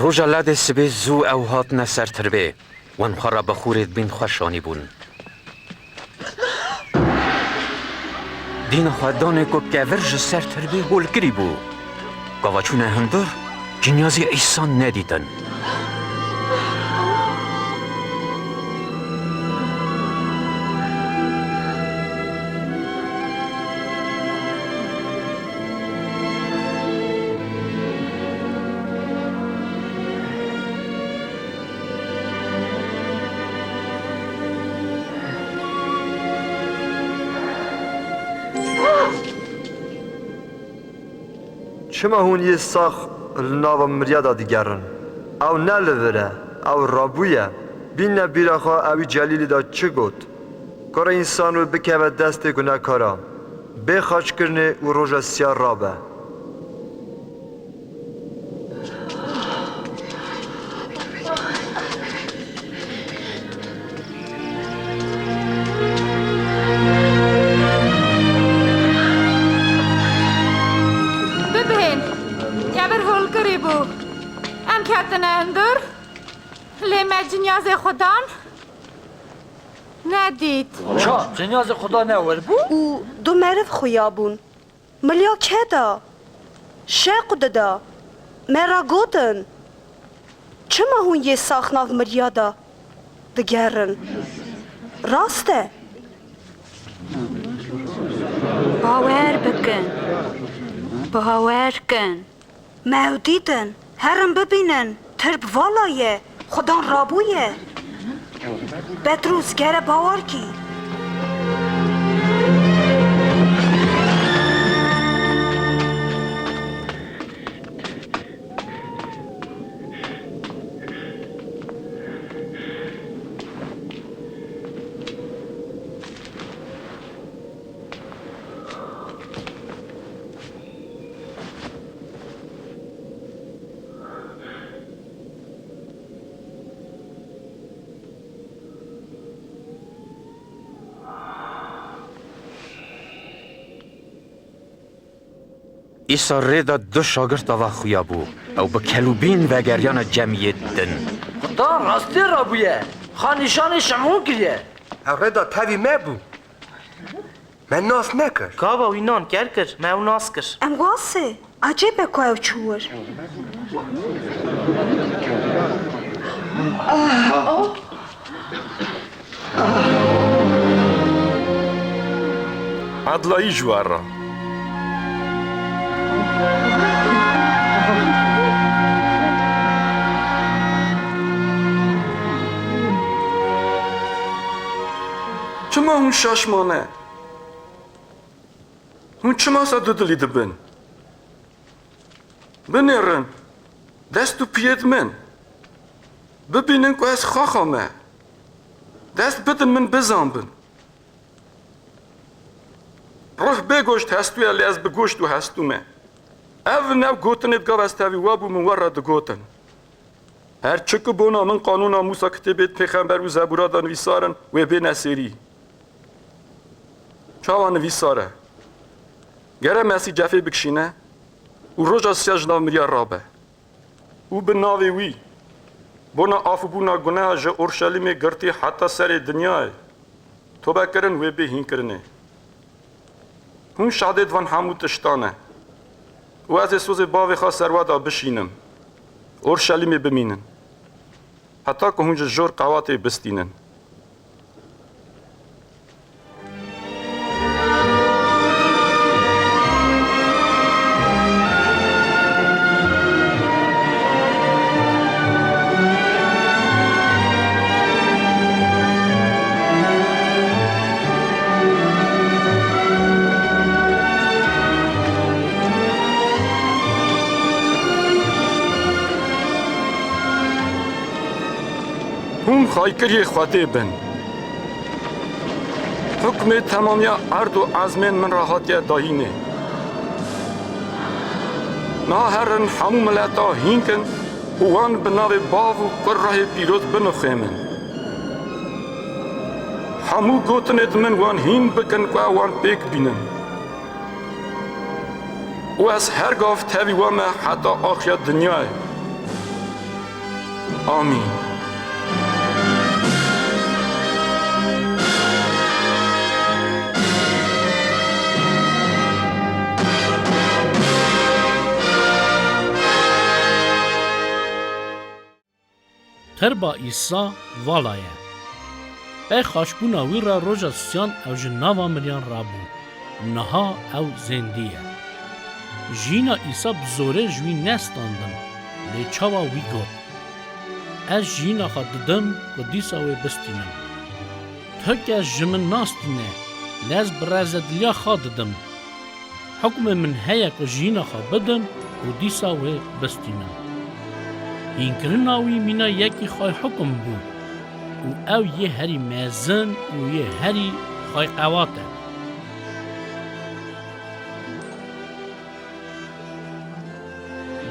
Roja ledê sibê zû ew hatine ser tirbê, wan xwe re bi xûrê dibîn xwe şanîbûn. Dîna xwe danê ku kevir ji ser tirbê holkirî bû. Gava çûne hundir, cinyazê Îsa nedîtin. Çima hûn yê sax li nava miriya de digerin? Ew ne li vir e, ew rabûye. Bîne bîra xwe ewî Celîlî de çi got: Kurê însan wê bikeve destê gunehkaran, bê xaçkirinê û roja siya rabe. Bibihên, kevir holkirî bû. Em ketine hundir, lê me cinyazê Xudan nedît. Ça, cinyazê Xudan ne wir bû? Û du meriv xuya bûn. Miliya kê da? Şeq dida. Me ra gotin, çima hûn yê sax nav miriya de digerin? Rast e. Bawer bikin. Bawer kin. Me ew dîtin. Herin bibînin. Tirb vala ye. Xudan rabûye. Petrûs, gere bawer kî. Îsa rê de du şagirt ava xuya bû. Ew bi kelûbîn vegeriyane cem yê din. Xuda rastî rabûye. Xwe nîşanî Şimûn kiriye. Ew rê de tevî me bû. Me nas nekir. Gava wî nan ker kir, me ew nas kir. Em wasê. Ecêb e ku ew çû wir. Edlayî ji we re. Çima hûn şaş mane? Hûn çima sa dudilî dibin? Binêrin, dest û piyêd min. Bibînin ku ez xaxa me. Dest bidin min bizanbin. Ruh bê goşt hestûye, lê ez bi goşt û hestû me. Ev in ew gotinê, di gav ez tevî we bû, min we re digotin. Her çi ku bona min qanûna Mûsa, kitêbê pêxember û zebûra de nivîsar in, wê bêne sêrî. Çawa nivîsar e? Gere Mesîh cefê bikişîne û roja sisiya ji nav miriya rabe. Û bi navê wî bona afûbûna guneha ji Orşelîmê girtî heta serê dinyayê tobe kirin, wê bê hînkirinê. Hûn şahidê di van hemû tiştan e. Û ez ê sozê bavê xwe ser we de bişînim. Orşelîmê bimînin. Heta ku hûn ji jor qewatê bistînin. Hûn xaykiriyê Xwedê bin. Hukmê temamiya erd û ezmên min re hatiye dayînê. Niha herin hemû mileta hînkin û wan bi navê Bav û Kur Rehê Pîroz binixêmin. Hemû gotinê di min wan hîn bikin ku ew wan pêk bînin. Û ez her gav tevî we me heta axiya dinyayê. Amîn. Tirba Îsa vala ye. Pey xaçbûna wî re roja sisiyan ew ji nava miriyan rabû. Niha ew zêndî ye. Jiyîna Îsa bi zorê ji wî nestandin, lê çawa wî got, "Ez jiyîna xwe didim ku dîsa wê bistînim. Tu kes ji min nastîne, lê ez bi rezediliya xwe didim. Hukmê min heye ku jiyîna xwe bidim û dîsa wê bistînim." Hînkirina wî mîna yekî xway hukm bû û ew yê herî mezin û yê herî xway qewat e.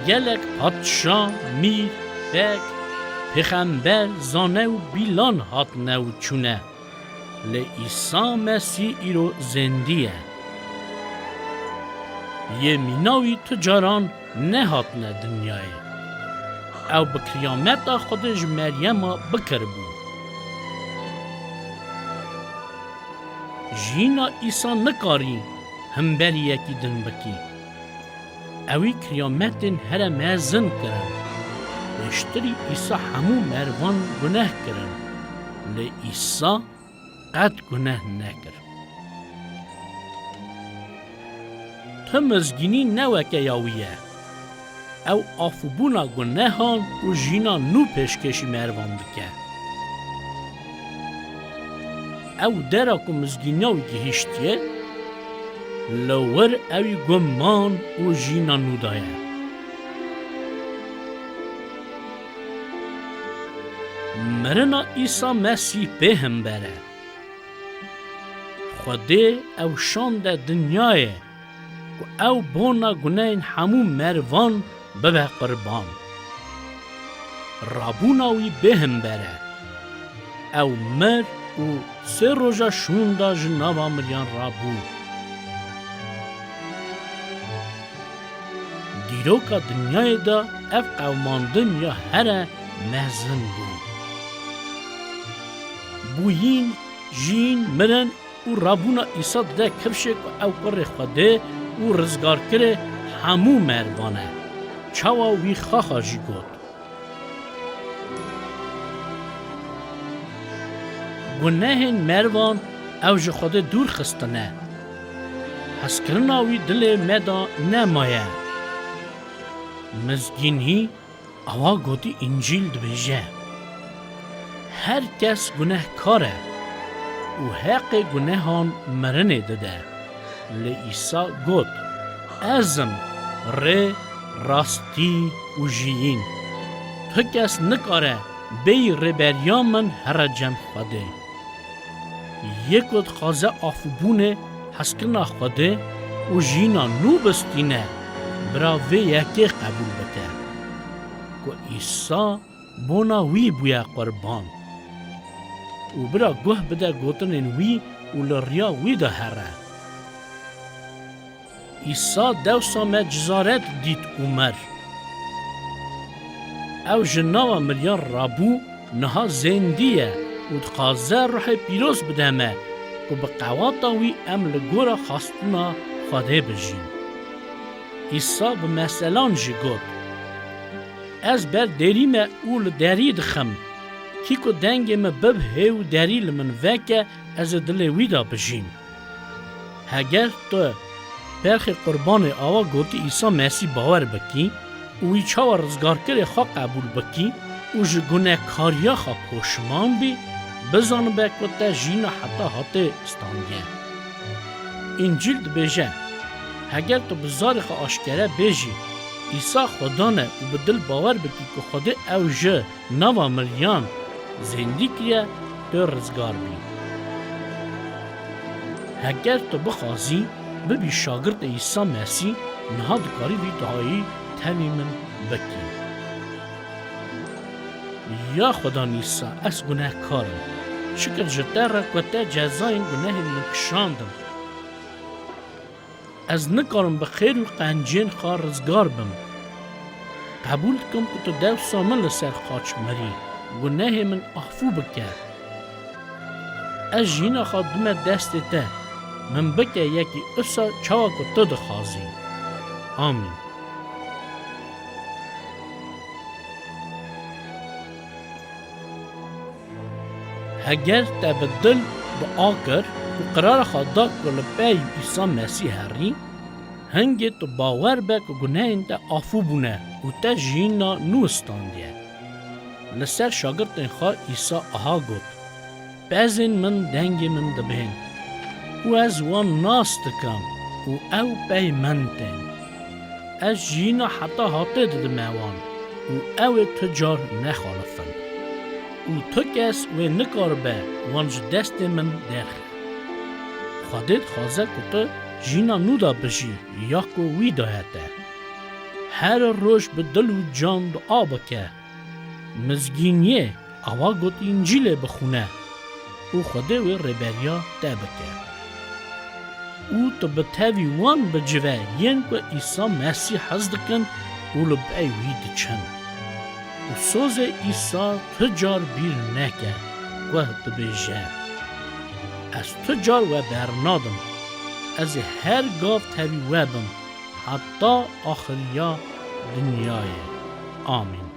Gelek padşa, mîr, pek, pêxember, zane û bîlan hatine û çûne. Lê Îsa Mesîh îro zêndî ye. Yê mîna wî tu caran nehatine dinyayê. Ew bi kiryameta Xwedê ji Meryema bikiribû. Jiyîna Îsa nikarî himberî yekî din bikî. Ewî kiryametên here mezin kirin. Pêştirî Îsa hemû mervan guneh kirin. Lê Îsa qet guneh nekir. Tu mizgînî ne weke ya wî ye. Ew afûbûna gunehan û jiyîna nû pêşkêşî mervan dike. Ew dera ku mizgîniya wî gihîştiye, li wir ewî guman û jiyîna nû de ye. Mirina Îsa Mesîh pê himber e. Xwedê ew şande dinyayê ku ew bona gunehên hemû mervan bibe qurban. Rabûna wî bê himber e. Ew mir û sê roja şûnda ji nava miriyan rabû. dîroka dinyayê de ev qewimandin ya here mezin bû. Bûyîn, jiyîn, mirin û rabûna Îsa dide kifşê ku ew kurê Xwedê û rizgarkirê hemû mervan e. Çawa wî xaxa jî got. Gunehên mervan ew ji Xwedê dûr xistine. Hezkirina wî dilê me de nemaye. Mizgînî, awa gotî Încîl dibêje, her kes gunehkar e û heqê gunehan mirinê dide. Lê Îsa got, ez im rê, rastî û jiyîn. Tu kes nikare bêyî rêberiya min here cem Xwedê. Yê ku dixwaze afûbûnê, hezkirina Xwedê û jiyîna nû bistîne, bira vê yekê qebûl bike. Ku Îsa bona wî bûye qurban. Û bira guh bide gotinên wî û li riya wî de here. Îsa dewsa me cizaret dît û mir. Ew ji nava miriyan rabû, niha zêndî ye û dixwaze Ruhê Pîroz bide me ku bi qewata wî em li gora xastina Xwedê bijîn. Îsa bi meselan jî got, ez ber derî me û li derî dixim. Kî ku dengê min bibihê û derî li min veke, ez ê dilê wî de bijîm. Heger tu berxê qurbanê awa gotî Îsa Mesîh bawer bikî û wî çawa rizgarkirê xwe qebûl bikî û ji gunehkariya xwe poşiman bî, bizanibe ku te jiyîna heta hatê standiye. Încîl dibêje, heger tu bi zarê xwe aşkere bêjî, Îsa Xudan e û bi dil bawer bikî ku Xwedê ew ji nava miriyan zêndî kiriye, tu rizgar bî. Heger tu bixwazî bibî şagirtê Îsa Mesîh, niha dikarî vî duayî tevî min bikî. Ya Xudan Îsa, ez gunehkar im. Şikir ji te re ku te cezayên gunehên min kişandin. Ez nikarim bi xêr û qenciyên xwe rizgar bim. Qebûl dikim ku tu dewsa min li ser xaç mirî, gunehê min afû bike. Ez jiyîna xwe dime destê te, min bike yekî usa çawa ku tu dixwazî. Amîn. Heger te bi dil dua kir û qirara xwe da ku li pey Îsa Mesîh herî, hingê tu bawer be ku gunehên te afû bûne û te jiyîna nû standiye. Li ser şagirtên xwe Îsa aha got, pezên min dengê min dibihên û ez wan nas dikim û ew pey min tên. Ez jiyîna heta hatê didime wan û ew ê tu car nexalifin. Û tu kes wê nikaribe wan ji destê min derxe. Xwedê dixwaze ku tu jiyîna nû de bijî ya ku wî daye te. Her roj bi dil û can dua bike. Mizgîniyê awa got Încîlê bixwîne û Xwedê wê rêberiya te bike. Û tu bi tevî wan bicive yên ku Îsa Mesîh hez dikin û li pey wî diçin. Û sozê Îsa tu car bîr neke ku dibêje, ez tu car we bernadim. Ez ê her gav tevî we bim, heta axiriya dinyayê. Amîn.